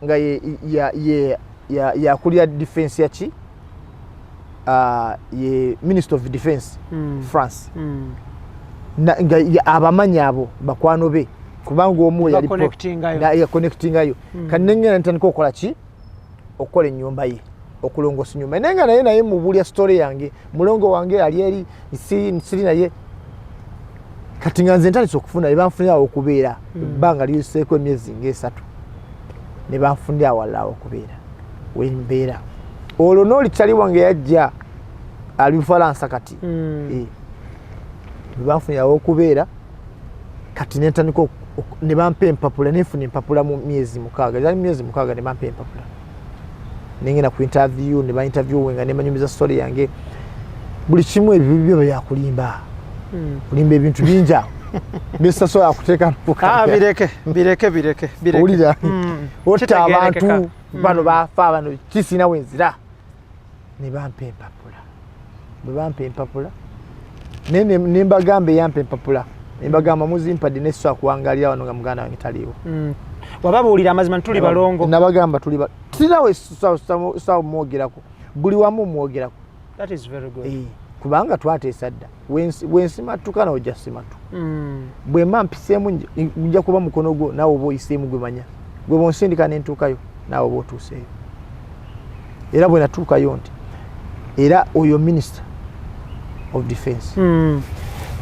nga ye yakulira defense yaki, ye minister of defense France. Nga abamanyi abo bakwano be, kubanga omu yali Baconnectingayo. Yaconnectingayo. Kati nengenda ntandika okukola ki, okukola ennyumba ye, okulongosa ennyumba ye, naye nga naye mubuulya story yange, mulongo wange ali eri siri naye. Kati nga nze ntandise okufuna, ne banfunira awo okubeera ebbanga liyiseeko emyezi ngaesatu, ne banfunira awalala awo okubeera wembeera. Olwo n'oli kyali wange yajja ali Bufalansa kati. Ne banfunira awo okubeera, kati nentandika ne bampa empapula, nenfuna empapula mu myezi 6, zali myezi 6, ne bampa empapula, nengenda ku interview, ne bainterview nga nemanyumiza story yange, buli kimu. Ebyo byo byakulimba kulimba, ebintu bingi awo byesasobola kuteeka. Ah, bireke bireke bireke bireke. Owulira? Otta Kitegeerekeka. abantu bano bafa bano kisina wenzira, ne bampa empapula. Bwe bampa empapula, naye ne mbagamba, eyampa empapula nembagamba, muzimpadde nesobola kuwangalira wano nga muganda wange taliiwo? Wababuulira amazima nti tuli balongo? Nabagamba tuli sinawe sawa mwogerako, buli wamu mwogerako. That is very good. Kubanga twateesa dda. Bwensimatuka nawe ojja simatuka. Bwe mba mpiseemu nja kuba mukono gwo, naawe oba oyiseemu gwe manya gwe bwonsindika nentuukayo, naawe oba otuuseeyo. Era bwe natuukayo nti era oyo minister of defense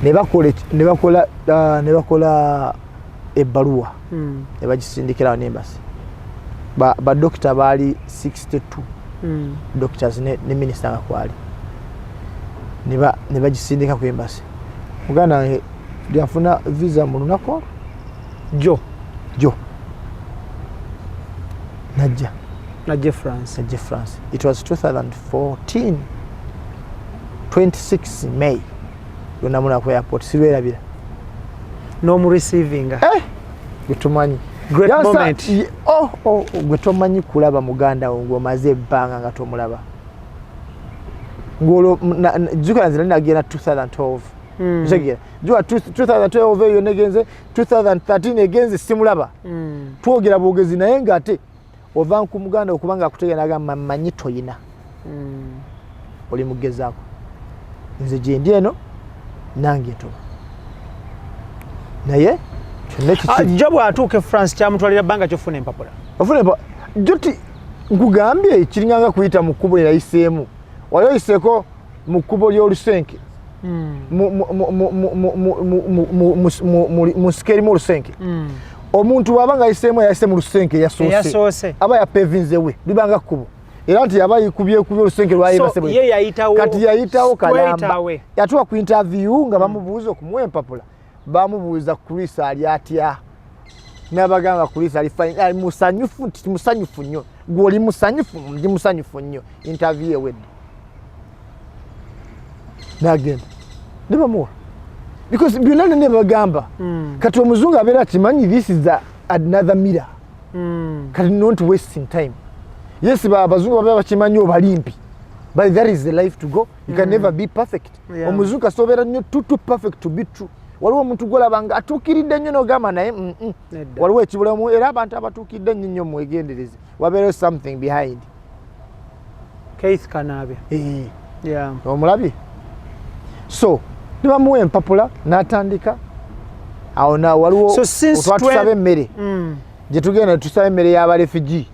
ne bakola ne bakola ebbaluwa ne bagisindikira awo n'embassy. Badokita baali 62 doctors ne minisita nga kwali, ne bagisindika ku embassy. Muganda wange lyafuna visa mu lunaku olwo. Jo? Jo najja. Najje France? Najja France. It was 2014, 26 May lwenamuna ku airport, sirwerabira. N'omureceivinga? Eh, gwe tomanyi. Great moment. Oh, gwe tomanyi kulaba muganda wo ng'omaze ebbanga nga tomulaba, ng'olwo jjukira nze nali nagenda 2012. Ntegeera, jjuka 2012 eyo negenze, 2013 egenze simulaba. Twogera bwogezi, naye ng'ate ova ku muganda okubanga akutegeera nagamba, mmanyi toyina, oli mugezaako, nze gyendi eno nange ntoba, naye kyonna Ah, kiki. Jo bw'atuuka e France kyamutwalira bbanga kyofuna empapula? Ofuna joti nkugambye kiringanga kuyita mu kkubo erayiseemu, wali oyiseeko mu kkubo ly'olusenke, mu nsiko erimu olusenke. Omuntu bw'aba nga ayiseemu, yayise mu lusenke eyasoose, eyasoose, aba yapevinze we libanga kkubo, era nti yaba yikubyekubye olusenke lwayebase. So, ye yayitawo. Kati yayitawo straight kalamba. Away. Yatuwa ku interview nga bamubuuza okumuwa empapula, bamubuuza Chris ali atya, nabagamba Chris ali fine, ali musanyufu, nti musanyufu nnyo. Gwe oli musanyufu? Ndi musanyufu nnyo. Interview ewedde, nagenda ne bamuwa, because byonna nene bagamba. Kati omuzungu abeera akimanyi this is another mirror. Kati not wasting time. Yes, abazungu babeera bakimanyi obalimpi, but that is the life to go. You can never be perfect. Omuzungu kasita obeera nnyo too perfect to be true. Waliwo omuntu gwolaba nga atuukiridde nnyo nogamba naye Nedda. Waliwo ekibulamu. Era abantu abatuukiridde nnyo nnyo mwegendereze, wabeerayo something behind. Keith Kanaabe. Yeah. Omulabye? So nibamuwa empapula n'atandika awo na waliwo So since otwatusaba emmere gye tugenda tusaba emmere y'abarefugee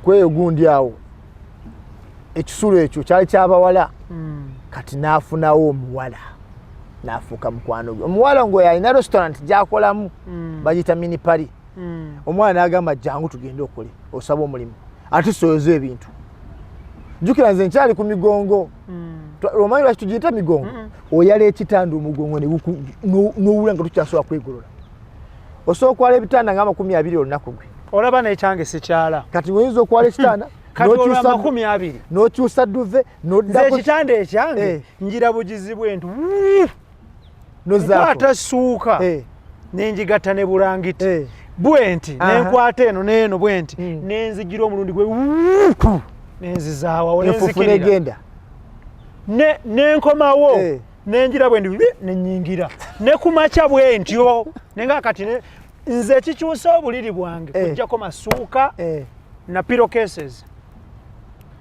kweyo gundi awo, ekisulo ekyo kyali kyabawala. Kati n'afunawo omuwala n'afuuka mukwano gwe. Omuwala ngoyo alina restaurant gyakolamu, bagiyita Mini Paris. Omwana n'agamba, jangu tugende okole, osaba omulimu ate soyoza ebintu. Jjukira nze nkyali ku migongo. Omanyi lwaki tugiyita migongo? Oyala ekitanda, omugongo n'owulira nga tukyasobola kwegolola. Osobola okwala ebitanda nga 20 olunaku gwe. Olaba nekyange sikyala. Kati oyinza okwala ekitanda Kati olwa 20 n'okyusa duvet nze n'oddako. Ekitanda ekyange Eh. njira bugizi bwe nti. Nozaako. Nkwata suuka nenjigatta ne bulangiti bwenti, nenkwata eno neeno bwenti, nenzigira omulundi gwe nenzizaawawo, enfuufu nenzikirira negenda. Nenkomawo, nenjira bwendi nenyingira ne kumakya bwentyo, nenga kati nze ekikyusa obuliri bwange kujjako masuuka na pillow cases,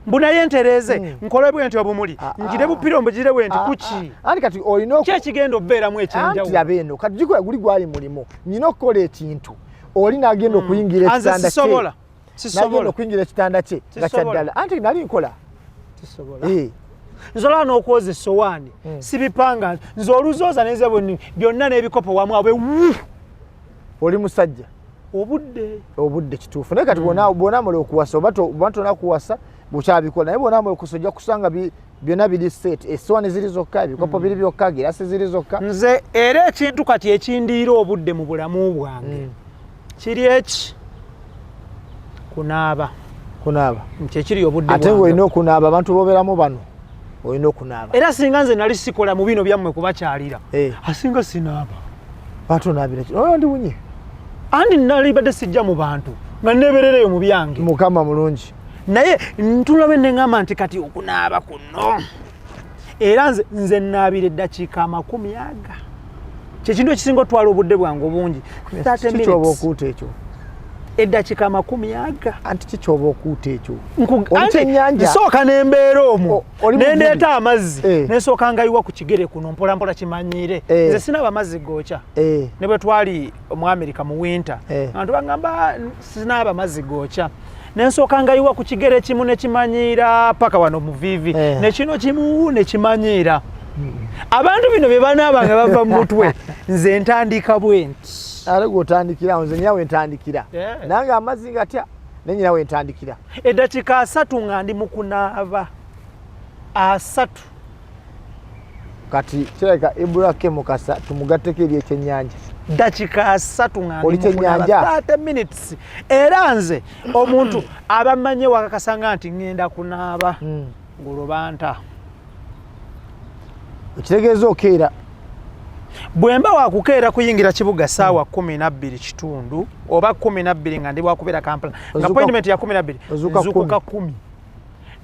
mbu naye ntereeze, nkole bwenti obumuli, ngire bu pillow, mbugire bwenti kuki? Anti kati olina ki ekigenda okubeeramu anti ekyenjawulo? Laba eno kati, jukira guli gwali mulimu, nyina okukola ekintu, oli n'agenda okuyingira Anze ekitanda kye, sisobola, n'agenda sisobola. okuyingira ekitanda kye nga Sisobola. kyaddala, anti nali nkola. Sisobola. Nsobola n'okwoza essowaani, sibipanga nze, oluzooza nenze bwenni byonna n'ebikopo wamu abe. Oli musajja. Obudde. Obudde kituufu, naye kati bw'onaamala okuwasa oba oba tona kuwasa bukyabikola, naye bw'onaamala okuwasa ojja kusanga byonna biri set, essowaani ziri zokka, ebikopo biri byokka, girasi ziri zokka. Nze era ekintu kati ekindiira obudde mu bulamu bwange kiri eki, kunaaba. Kunaaba. Kyekiri obudde Ate bwange. ngaolina okunaaba, abantu bobeeramu bano olina okunaaba. Era singa nze nali sikola mu bino byammwe kubakyalira, asinga sinaaba. Ate onaabira ki? Oyo ndiwunye. Andi nali badde sijja mu bantu nga nebeerereyo mu byange. Mukama mulungi. Naye ntulabe neŋŋamba nti kati okunaaba kuno, era nze naabira eddakiika 20, kyekintu ekisinga otwala obudde bwange obungi, 30 Kikyoba minutes. okuuta ekyo. Eddakiika 20. Anti kikyoba okuuta ekyo. Oli Anti kyennyanja. nsooka nembeera omwo, Oli muvubi. nendeeta amazzi, nensooka ngayiwa ku kigere kuno mpolampola kimanyiire. Nze sinaaba amazzi gookya. Ne bwe twali mu America mu winter, abantu bagamba sinaaba amazzi gookya, nensooka ngayiwa ku kigere kimu nekimanyiira paka wano mu vivi, nekino kimu nekimanyiira. Abantu bino bye banaaba nga bava mu mutwe, nze ntandika bwe nti. Ate gweotandikira awo, nze nyina wentandikira. Nange amazzi ngatya, naye nyina wentandikira. Eddakiika 30 nga ndi mu kunaaba, 30. Kati kirabika Ibrahim Mukasa tumugatteko eri ekyennyanja. Dakiika 30 nga Oli ndi mu kunaaba. kyennyanja? 30 minutes. Era nze omuntu abamanye wakakasanga nti ŋŋenda kunaaba, ngolobanta. Ekitegeeza okeera. Bwe mba wakukeera kuyingira kibuga saawa 12 kitundu oba 12 nga ndi wakubeera Kampala, nga appointment ya 12, Ozuuka nzuukuka 10,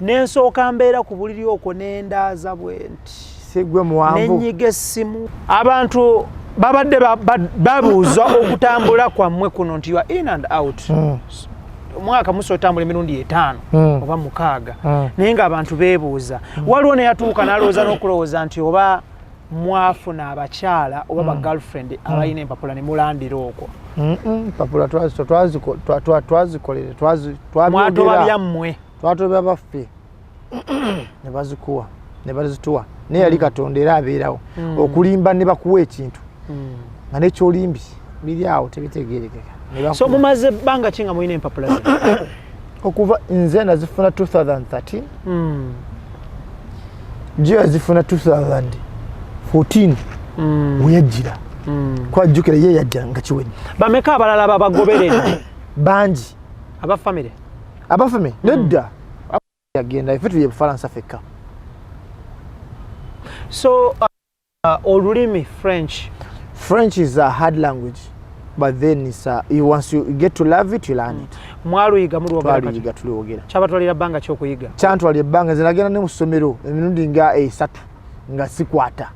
nensooka mbeera ku buliri okwo nendaaza bwe nti, Sigwe muwanvu. Nenyiga essimu. Abantu babadde babuuza okutambula kwammwe kuno nti you are in and out. Omwaka musa otambula emirundi 5 oba 6, naye ng'abantu beebuuza. Waliwo neyatuuka n'alowooza n'okulowooza nti oba mwafuna abakyala oba ba girlfriend abalina empapula ne mulandira okwo. Mpapula twazikolere, Mwatoba twabyogera. Byammwe. Twatoba baffe ne bazikuwa ne bazituwa, naye yali Katonda era abeerawo. Okulimba ne bakuwa ekintu nga nekyolimbi biri awo tebitegerekeka. Ne So bakuwa. Mumaze ebbanga ki nga mulina empapula zino? Okuva nze nazifuna 2013, gyo yazifuna 2014 weyajjira, kwajjukira ye yajja nga kiwedde. Bameka abalala babagoberera? Bangi. Aba famire? Abafame nedda, yagenda, ife tuli ebufalansa fekka. So olulimi French? French is a hard language, but then it's once you get to love it, you learn it. Mwaluyiga, mulwogera kati? Twaluyiga, tulwogera. Kyabatwalira bbanga kyokuyiga? Kyantwala ebbanga. Nze nagenda ne mu ssomero emirundi nga 3 nga sikwata.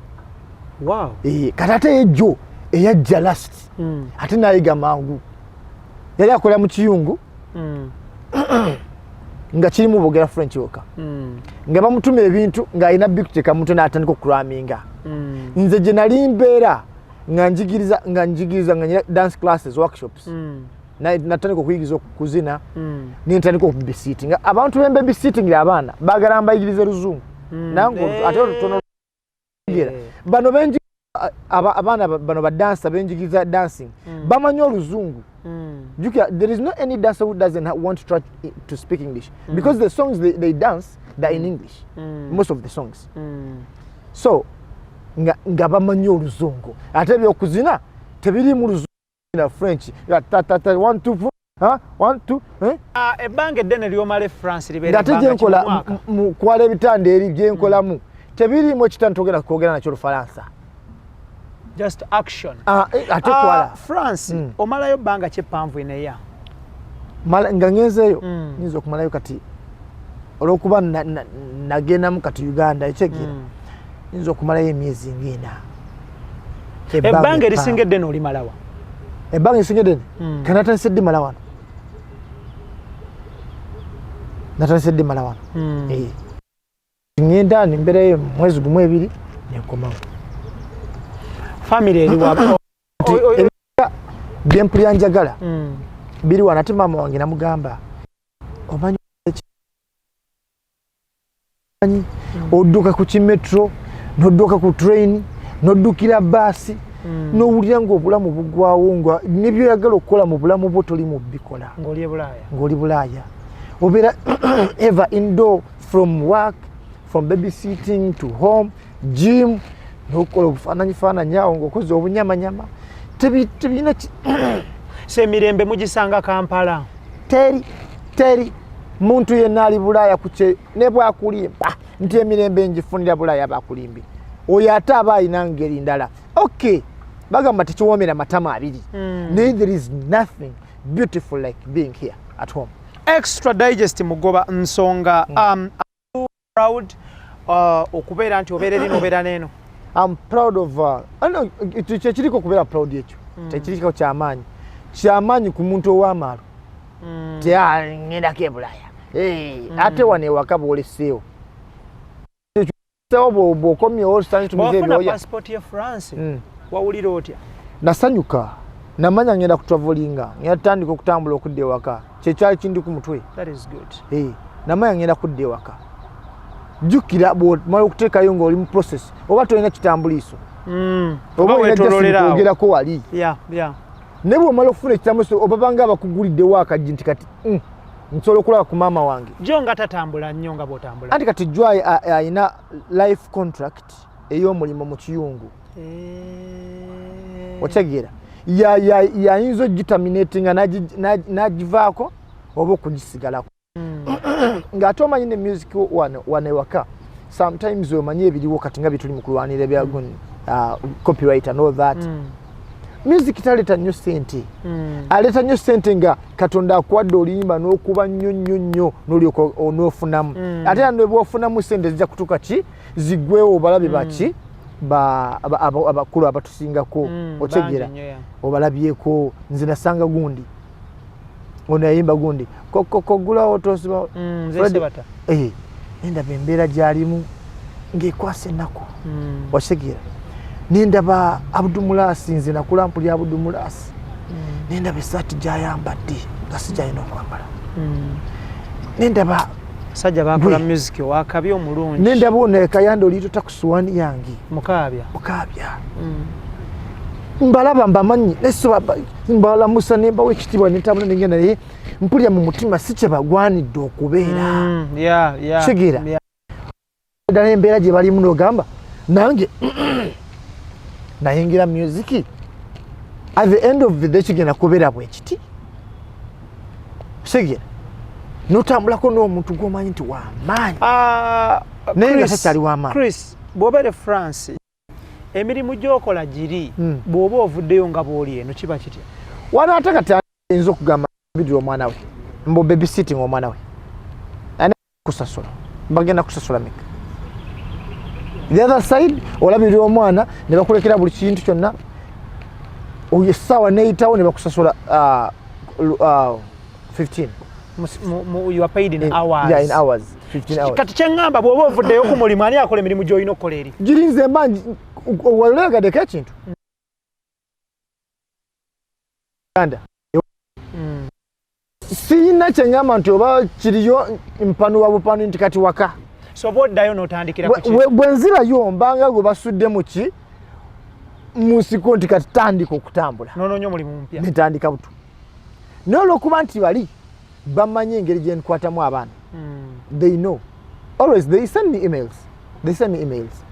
Kati ate ejjo eyajja last, ate nayiga mangu, yali akolera mu kiyungu nga kirimu bogera French wokka, nga bamutuma ebintu ng'alina bikuteeka mutwe n'atandika okuraminga. Nze gye nali mbeera nga njigiriza nga nyina dance classes, workshops. Natandika okuyigiriza okuzina, nentandika okubabysittinga. Abantu bembabysittingira abaana baagala mbayigirize luzungu, nange ate olutono lugera. Bano benji abaana bano badansa benjigiriza dancing bamanyi oluzungu. Jukira, there is no any dancer who doesn't want to try to speak English, because the songs they dance, they're in English, most of the songs. So nga bamanyi oluzungu, ate ebyokuzina tebirimu luzungu na French. Ya, ta, ta, ta, one, two, four, huh? One, two, eh? Ah, ebbanga eddene lyomala e France libeera Ng'ate ebbanga ki mu gyenkola mwaka? Mu kwala ebitanda eri gyenkolamu tebirimu ekitanda togenda kwogera nakyo Lufalansa. Just action. Ah, ate kwala. France, omalayo bbanga ki eppanvu eneya? Nga ngenzeeyo, nyinza okumalayo kati olwokuba nagendamu kati Uganda ekyegira, nyinza okumalayo emyezi ng'ena. Ebbanga erisinga eddene olimalawa? Ebbanga erisinga eddene, kanatandise ddimala wano, natandise ddimala wano. Eh. Ngenda nimbeerayo mwezi gumu, ebiri, nenkomawo. Family eriwa? Byempulya njagala biri wano. Ate maama wange namugamba, omanyi odduka ku kimetro, nodduka ku train, noddukira baasi, nowulira ngaobulamu bugwawo, nga nebyoyagala okukola mu bulamu bwo toli mu bikola. Ng'oli e Bulaaya. Ng'oli Bulaaya, obeera ever indoor, from work, from babysitting to home, gym, nokukola obufaananyi faananyi awo ng'okoze obunyamanyama. Tebirina So emirembe mugisanga Kampala? Teri, teri muntu yenna ali Bulaaya kukye ne bwakulimba nti emirembe ngifunira Bulaaya, bakulimbi. Oyo ate aba alina ngeri ndala. Okay, bagamba tekiwoomera matama abiri, naye there is nothing beautiful like being here at home. Extra Digest Mugoba Nsonga, are you proud okubeera nti obeera eri nobeera n'eno? I'm proud of no, kyekiriko okubeera proud, ekyo tekiriko kyamaanyi, kyamaanyi ku muntu ow'amaalo ti, "Ah, ŋŋendako e Bulaaya." Ate wano ewaka bwoleseewo sewo, bw'okomyewo osanze tumize Bw'ofuna ebyoya. passport ye France, wawulira otya? Nasanyuka, namanya ngenda kutravelinga, ngenda tutandika okutambula okudda ewaka. Kyekyali kindi ku mutwe. That is good. Namanya ngenda kudda ewaka. Jjukira bwomala okuteekayo ng'oli mu process, oba tolina kitambuliiso, oba oba olina just weetooloolera awo. kwogerako wali, naye bwomala okufuna ekitambuliiso, oba banga abakuguliddewo akaggi nti kati nsobola okulaba ku maama wange. Jo nga tatambula nnyo nga bw'otambula. Anti kati jjo ayina life contract ey'omulimu mu kiyungu. Otegeera? Yayinza ogiterminatinga n'agivaako oba okugisigalako, ng'ate omanyi ne music wano wano ewaka sometimes omanyi ebiriwo kati nga bituli mu kulwanira ebya copyright and all that. Music taleeta nnyo sente. Aleeta nnyo sente nga Katonda akuwadde oluyimba n'okuba nnyo nnyo nnyo, n'olyoka onoofunamu. Ate era nebwofunamu sente zijja kutuuka ki ziggwewo, obalabe baki abakulu abatusingako. Otegeera? Bangi nnyo, yeah. Obalabyeko, nze nasanga gundi ono yayimba gundi kokogulawo tosiba. Nze Fred- Sebata. Eh, nendaba embeera gyalimu ng'ekwasa ennaku. Wakitegeera? Nendaba Abudumulasi, nze nakula mpulya Abudumulasi, nendaba esaati gyayambadde nga si gyalina okwambala. Nendaba Sajja bakola Gwe. music owakabi omulungi. Nendaba ono Kayanda oliitota ku suwani yange. Mukaabya. Mukaabya. Mbalaba, mbamanyi, naye mbalamusa nembawa ekitiibwa nentambula nengenda, naye mpulya mu mutima si kyebagwanidde okubeera. Kitegeera? Ddala embeera gye balimu nogamba nange nayingira music, at the end of the day kigenda kubeera bwe kiti. Kitegeera? Notambulako n'omuntu gwomanyi nti wamaanyi, naye nga Chris, takyali w'amaanyi. Chris, bw'obeera e France, emirimu gy'okola giri, bw'oba ovuddeyo nga bw'oli eno kiba kitya? Wano ate kati ayinza okugamba bidira omwana we mbu babysitting omwana we, ani kusasula, bagenda kusasula meka? The other side, olabirira omwana ne bakulekera buli kintu kyonna, oyo essaawa neyitawo ne bakusasula 15. You are paid in hours. Yeah, in hours, 15 hours. Kati kyeŋŋamba, bw'oba ovuddeyo ku mulimu, ani akola emirimu gy'olina okukola eri? Girinze mba walegaddeko ekintu Uganda, siyina kyeŋŋamba nti oba kiriyo mpanu wa bupanu nti kati waka. So oba oddayo n'otandikira ku ki? Bwe nzirayo mbanga gwe basudde mu ki, mu nsiko, nti kati tandika okutambula. N'onoonya omulimu mupya. Netandika buto, naye olwokuba nti bali bamanyi engeri gye nkwatamu abaana, they know always, they send me emails, they send me emails,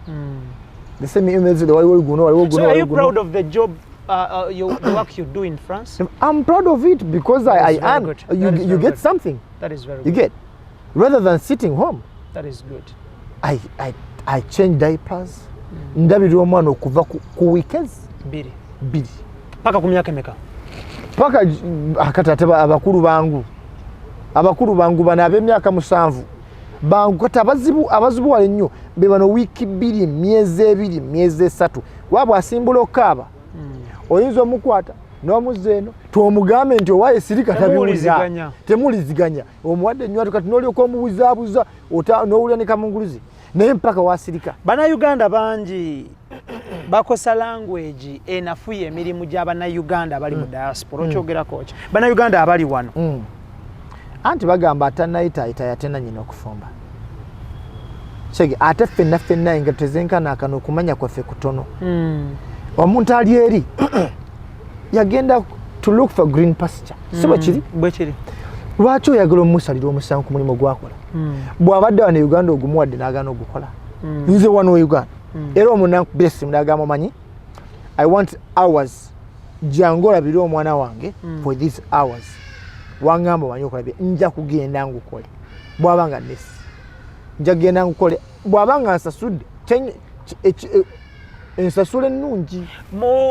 they send me emails, waliwo guno, waliwo So guno, are you waliwo guno. proud of the job, the work you do in France? I'm proud of it because That I is very earn. good. You, That is you very get good. something. That is very You good. get, rather than sitting home. That is good. I change diapers. Ndabirira omwana okuva ku weekends. Bbiri. 2. Paka ku myaka emeka? Paka akati ate abakulu bangu, abakulu bangu bano ab'emyaka 7 bangu. Kati abazibu wala ennyo be bano wiiki 2, myezi 2, myezi 3. Kuba bw'asimbula okukaaba, oyinza omukwata n'omuzza eno, twomugambe nti owaye sirika, tabiwulira. Temuwuliziganya. Temuwuliziganya. Omuwadde ennyo kati n'olyoka omubuzaabuza, n'owulira ne kamunguluzi, naye mpaka wasirika. Bannayuganda bangi bakosa language enafuya emirimu gy'abannayuganda abali mu diaspora. Okyogerako ki, bannayuganda abali wano? Anti bagamba atanayitaayita yatena nyina okufumba. Kyege ate ffenna ffenna nga tezenkanaakana, okumanya kwaffe kutono. Omuntu ali eri yagenda to look for green pasture, si bwe kiri? Bwe kiri. Lwaki oyagala omusalira omusango ku mulimu gwakola bw'abadde wano e Uganda ogumuwadde n'agaana ogukola? Nze wano e Uganda era omunankubira essimu n'agamba, "Omanyi, I want hours, jangu olabire omwana wange for these hours." Wangamba, "Omanyi okulabira, nja kugenda ngukole." Bw'aba nga nesi, nja kugenda ngukole. Bw'aba nga nsasudde ensasula ennungi.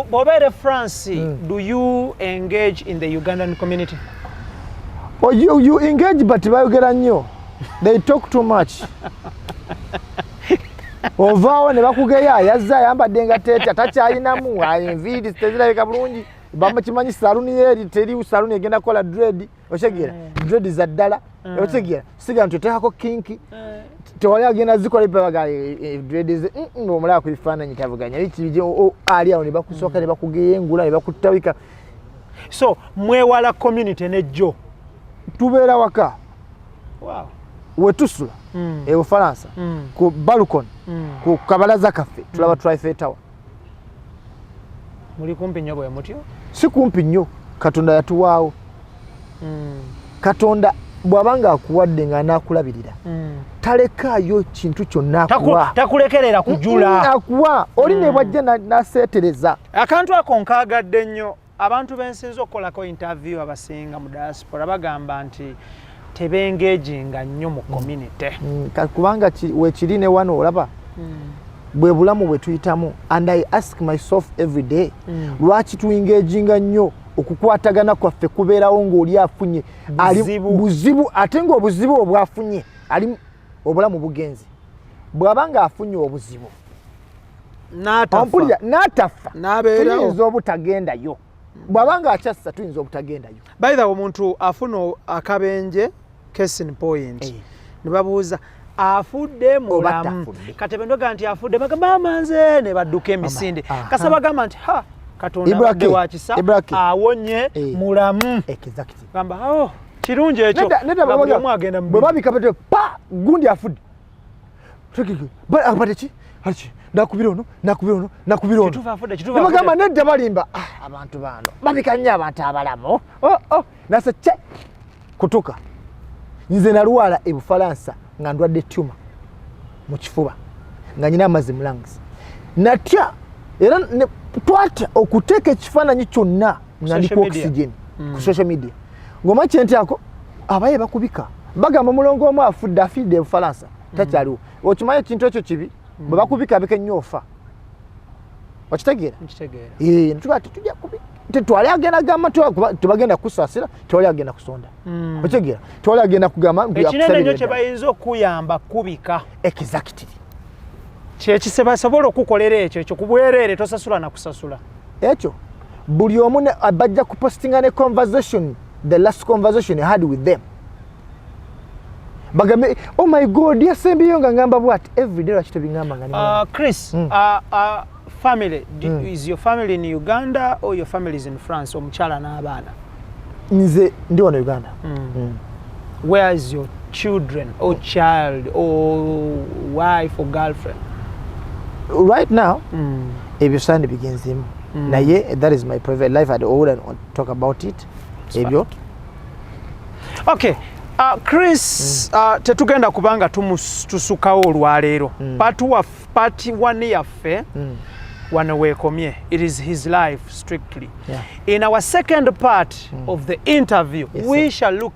Bw'obeera e France, do you engage in the Ugandan community? Oh, you engage, but bayogera nnyo, they talk too much. Ovaawo ne bakugeya, yazze ayambadde nga teetya, takyalinamu enviiri, tezirabika bulungi. Bamukimanyi saluni eri teri saluni egenda kukola dread, okitegeera? Dread za ddala, okitegeera? Siga nti oteekako kinki, tewali agenda zikola baga dread ze. Omulaba ku bifaananyi tavuganya biki, ali awo ne bakusooka ne bakugeya engula ne bakutawika. So mwewala community nejjo? Tubeera waka. Wetusula e Bufalansa, ku balcony, ku kabalaza kaffe tulaba Eiffel Tower. Muli kumpi nnyo bwe mutyo? Si kumpi nnyo, Katonda yatuwaawo. Katonda bw'aba nga akuwadde nga anaakulabirira, talekaayo kintu kyonna akuwa. Takulekerera kujula. Akuwa oli ne bwajja n'aseetereza. Akantu ako nkaagadde nnyo. Abantu bensinza okukolako interview abasinga mu diaspora bagamba nti tebengeginga nnyo mu community. Kubanga wekiri ne wano olaba bwe bulamu bwe tuyitamu, and I ask myself every day, lwaki tuengaginga nnyo? Okukwatagana kwaffe kubeerawo ng'oli afunye Buzibu. Buzibu, ate ng'obuzibu obwafunye ali obulamu bugenzi. Bw'aba ng'afunye obuzibu n'atafa, ompulira, n'atafa, n'abeerawo. Tuyinza obutagendayo. Bw'aba ng'akyassa, tuyinza obutagendayo. By the way, omuntu afuna akabenje, case in point, ne babuuza afudde mulamu? Tafudde. Kati bendoga nti afudde, bagamba amanze ne badduka emisinde. Kasa bagamba nti ha, Katonda Ibrahim, abadde wa kisa, Ibrahim. awonye, mulamu. Gamba, oh, kirungi ekyo. Nedda, nga buli omu agenda mu bwe babika bate pa gundi afudde. Abadde ki aliki, nakubira ono, nakubira ono, nakubira ono. Kituufu afudde, kituufu Nebagamba afudde. nedda, balimba. Ah, abantu bano babika nnyo abantu abalamu. Oh. Nase kye kutuka, nze nalwala e Bufalansa nga ndwadde tumor mu kifuba, nga nyina amazzi mu lungs. Natya era twatya okuteeka ekifaananyi kyonna nga ndi Social ku media. oxygen ku social media. Ng'omanyi kyentyako, abaye bakubika bagamba mulongo omu afudde, afiidde e Bufalansa, takyaliwo. Okimanyi ekintu ekyo kibi, bwe bakubika bika ennyo ofa, okitegeera? Nkitegeera. Eh, netugaa tetujja kubi, tetwali agenda gamba tebagenda kusaasira, tewali agenda kusonda, okitegeera? Tewali agenda kugamba nti ekinene akusabira nnyo kye eddala. Bayinza okuyamba kubika. Exactly. Kyekise basobola okukolera ekyo, ekyo ku bwereere, tosasula na kusasula. Ekyo buli omu bajja kupostinga ne conversation, the last conversation I had with them, bagambe, "Oh my God, yasembyeyo nga ngamba bwati everyday, lwaki tebingamba nga ndi mulamu?" Chris, family, is your family in Uganda or your family is in France, omukyala n'abaana? Nze ndi wano Uganda. Where is your children or child or wife or girlfriend? Right now ebyo sandi bigenzeemu, naye that is my private life, I wouldn't want to talk about it ebyo. Okay. Chris, tetugenda kubanga tusukawo olwaleero. Part one yaffe wano weekomye. It is his life strictly. In our second part of the interview, we sir. shall look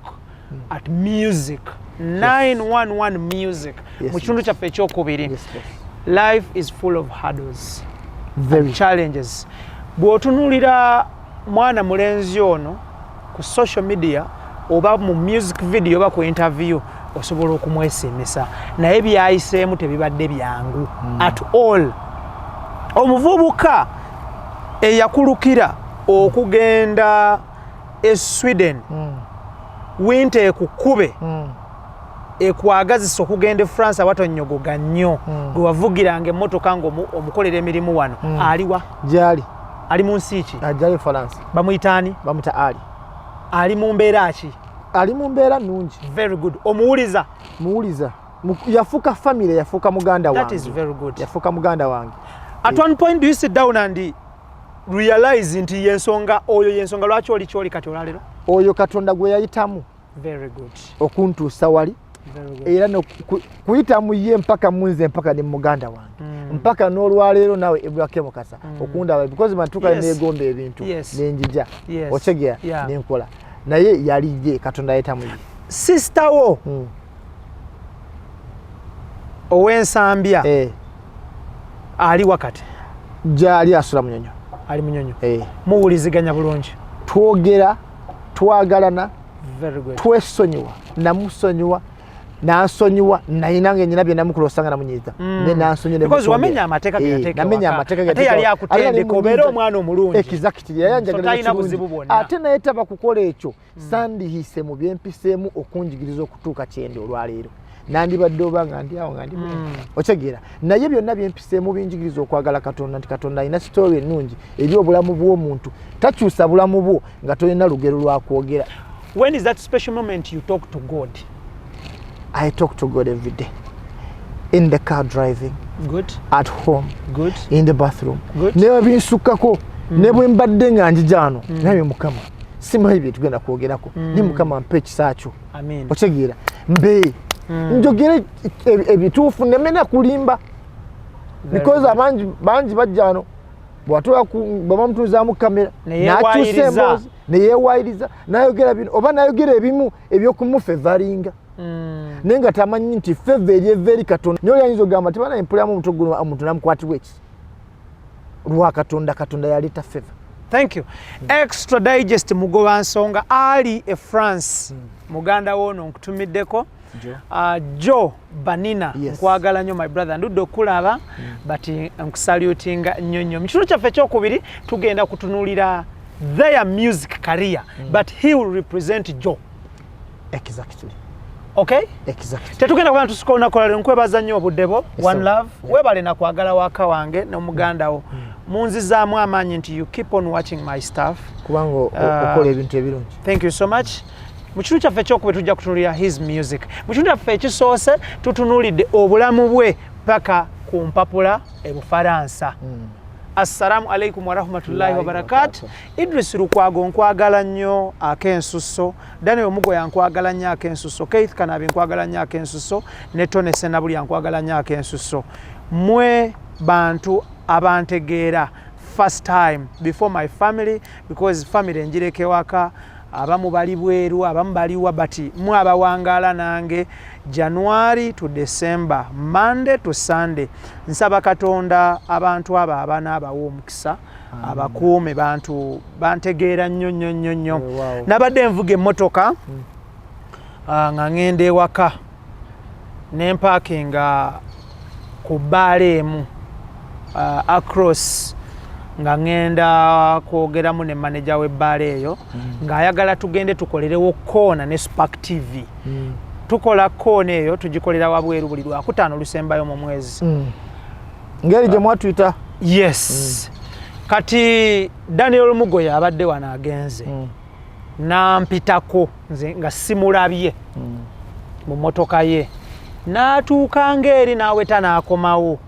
at music, 911 music, mu kitundu kyaffe ekyokubiri. Yes, boss. Life is full of hurdles, Very. challenges. Bw'otunuulira mwana mulenzi ono ku social media oba mu music video oba ku interview, osobola okumwesiimisa, naye byayiseemu tebibadde byangu at all. Omuvubuka eyakulukira okugenda e Sweden, winter ekukube, ekwagazisa okugenda e France awatonyogoga nnyo, gwe wavugiranga emmotoka ng'omukolera emirimu wano, aliwa? Gyali. Ali mu nsi ki? Gyali France. Bamuyitaani? Bamuta Ali. Ali mu mbeera ki? Ali mu mbeera nnungi. Very good. Omuwuliza? Muwuliza. Yafuuka family, yafuuka muganda That is wange. very good. Yafuuka muganda wange. At one point do you sit down and realize nti yensonga oyo, yensonga lwaki oli kyoli kati olwaleero? Oyo Katonda gwe yayitamu Very good. okuntuusa wali. Very good. Era kuyita mu ye mpaka munze, mpaka ne muganda wange, mpaka n'olwaleero naawe Ibrahim Mukasa okundaba, because bantuuka negomba ebintu nenjija, otegera, nenkola, naye yali ye Katonda yayitamu ye. Sister wo ow'Ensambya ali wakati? Gyali, asula Munyonyo. Ali Munyonyo? Eh. Muwuliziganya bulungi? Twogera, twagalana. Very good. Twesonyiwa, namusonyiwa, nansonyiwa, naye nange nyina bye namukola osanga namunyiiza, ne nansonyiwa ne Because mutondera. Wamenya amateeka ge Eh, yateeka namenya ewaka. amateeka ge Ate yali yateeka. akutendeka Ate nali obeere munyiiza. omwana omulungi. Exactly, yali anjagala So talina ekirungi. buzibu bwonna. Ate naye taba kukola ekyo, sandihise mu byempiseemu okunjigiriza okutuuka kyendi olwaleero. Nandibadde oba nga ndi awo nga ndi, otegeera, naye byonna byempiseemu binjigiriza okwagala Katonda, nti Katonda alina story ennungi eri obulamu bw'omuntu. Takyusa bulamu bwo nga tolina lugero lwakwogera. When is that special moment you talk to God? I talk to God every day, in the car driving, Good. at home, Good. in the bathroom. Good. Ne binsukkako, ne bwe mbadde nga njija wano, naye Mukama, simanyi bye tugenda kwogerako, ne Mukama mpa ekisa kyo. Amen. Otegeera, mbe njogere ebituufu, nemena kulimba, because good. abangi bangi bajja wano, bwatuula bwe bamutunuzaamu kamera, Ne n'akyusa yeewayiriza. emboozi, ne yeewayiriza, n'ayogera bino oba n'ayogera ebimu ebyokumufevaringa, naye nga tamanyi nti favour eri eva eri Katonda. Naye oli ayinza okugamba tibana empuliramu omutwe guno, omuntu namukwatibwa ekisa lwa Katonda. Katonda yaleeta favour. Thank you. Extra Digest, mugoba nsonga ali e France, muganda woono nkutumiddeko. Jo Banina. Yes. Nkwagala nnyo, my brother, ndudde okulaba, but nkusalutinga nnyo nnyo. Mu kitundu kyaffe ekyokubiri tugenda kutunuulira their music career, but he will represent Joe. Exactly. Okay. Exactly. Tetugenda kuba tusika olunaku olwaleero. Nkwebaza nnyo obudde bwo. Yes, One sir. love. Webale nakwagala waka wange n'omuganda wo. Munzizaamu amaanyi nti you keep on watching my stuff. Kubanga okola ebintu ebirungi. Thank you so much. Mu kitundu kyaffe ekyokubiri tujja kutunuulira his music. Mu kitundu kyaffe ekisoose tutunuulidde obulamu bwe paka ku mpapula e Bufaransa. Assalamu alaikum warahmatullahi wabarakatu. Idris Lukwago, nkwagala nnyo ak'ensusso. Daniel Mugoya, nkwagala nnyo ak'ensusso. Keith Kanabi, nkwagala nnyo ak'ensusso. Ne Tone Senabulya, nkwagala nnyo ak'ensusso. Mwe bantu abantegeera first time before my family, because family njireka ewaka, abamu bali bweru, abamu baliwa, but mwe abawangaala nange January to December, Monday to Sunday, nsaba Katonda abantu abo abana abawa omukisa, abakuume. Bantu bantegeera nnyo nnyo nnyo nnyo. Nabadde nvuga emmotoka, nga ŋŋenda ewaka, nempakinga ku bbaala emu across, nga ŋŋenda kwogeramu ne maneja w'ebbaala eyo, ng'ayagala tugende tukolerewo koona ne Spark TV. Tukola koona eyo, tugikolera wabweru buli Lwakutaano olusembayo mu mwezi. Ngeri gye mwatuyita. Yes. Kati Daniel Mugoya abadde wano agenze, nampitako nze nga simulabye mu motoka ye, n'atuuka ng'eri n'aweta n'akomawo.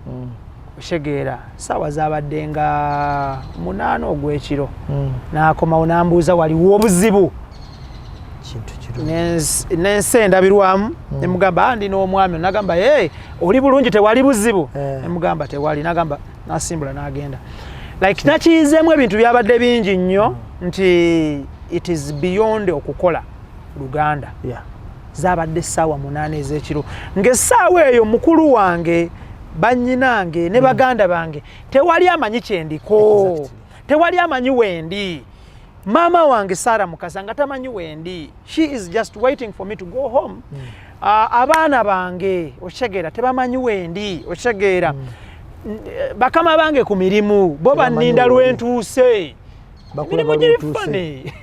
Oshegeera, saawa zabadde nga 8 ogw'ekiro, n'akomawo n'ambuuza waliwo obuzibu. Kintu kirungi. Nensi endabirwamu, nemugamba, "Ah, ndi n'omwami." Nagamba, "Hey, oli bulungi, tewali buzibu?" Eh. Nemugamba tewali. Nagamba nasimbula n'agenda. Like nakiyizeemu ebintu byabadde bingi nnyo, nti it is beyond okukola Luganda. Zabadde essaawa 8 ez'ekiro, ng'essaawa eyo mukulu wange, bannyinange ne baganda bange tewali amanyi kyendiko. Tewali amanyi wendi. Maama wange Sara Mukasa nga tamanyi wendi, she is just waiting for me to go home. Abaana bange, okitegeera, tebamanyi wendi, okitegeera. Bakama bange ku mirimu bo Tebamanyi banninda wendi. lwentuuse. Bakulaba Emirimu giri lw'otuuse. Fani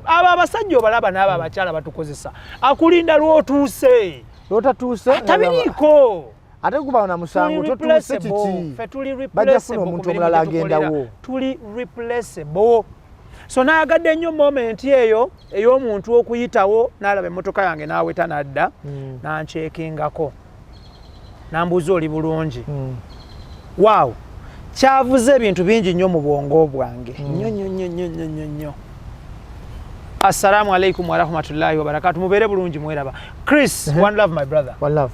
abo abasajja obalaba n'abo abakyala batukozesa, akulinda lwotuuse. Lwotatuuse. Tabiriiko. Ate guba na musango Tuli totuuse replaceable. kiki? Ffe tuli Bajja replaceable kufuna ku omuntu mirimu omulala gye tukolera. agendawo. Tuli replaceable. So nayagadde nnyo moment eyo ey'omuntu okuyitawo n'alaba emmotoka yange n'aweta n'adda nankyekingako, nambuuza, "Oli bulungi?" Waaw, kyavuze ebintu bingi nnyo mu bwongo bwange, nnyo nnyo nnyo nnyo nnyo nnyo nnyo. Assalamu alaikum warahmatullahi wabarakatu. Mubeere bulungi, mweraba. Chris, one love, my brother. One love.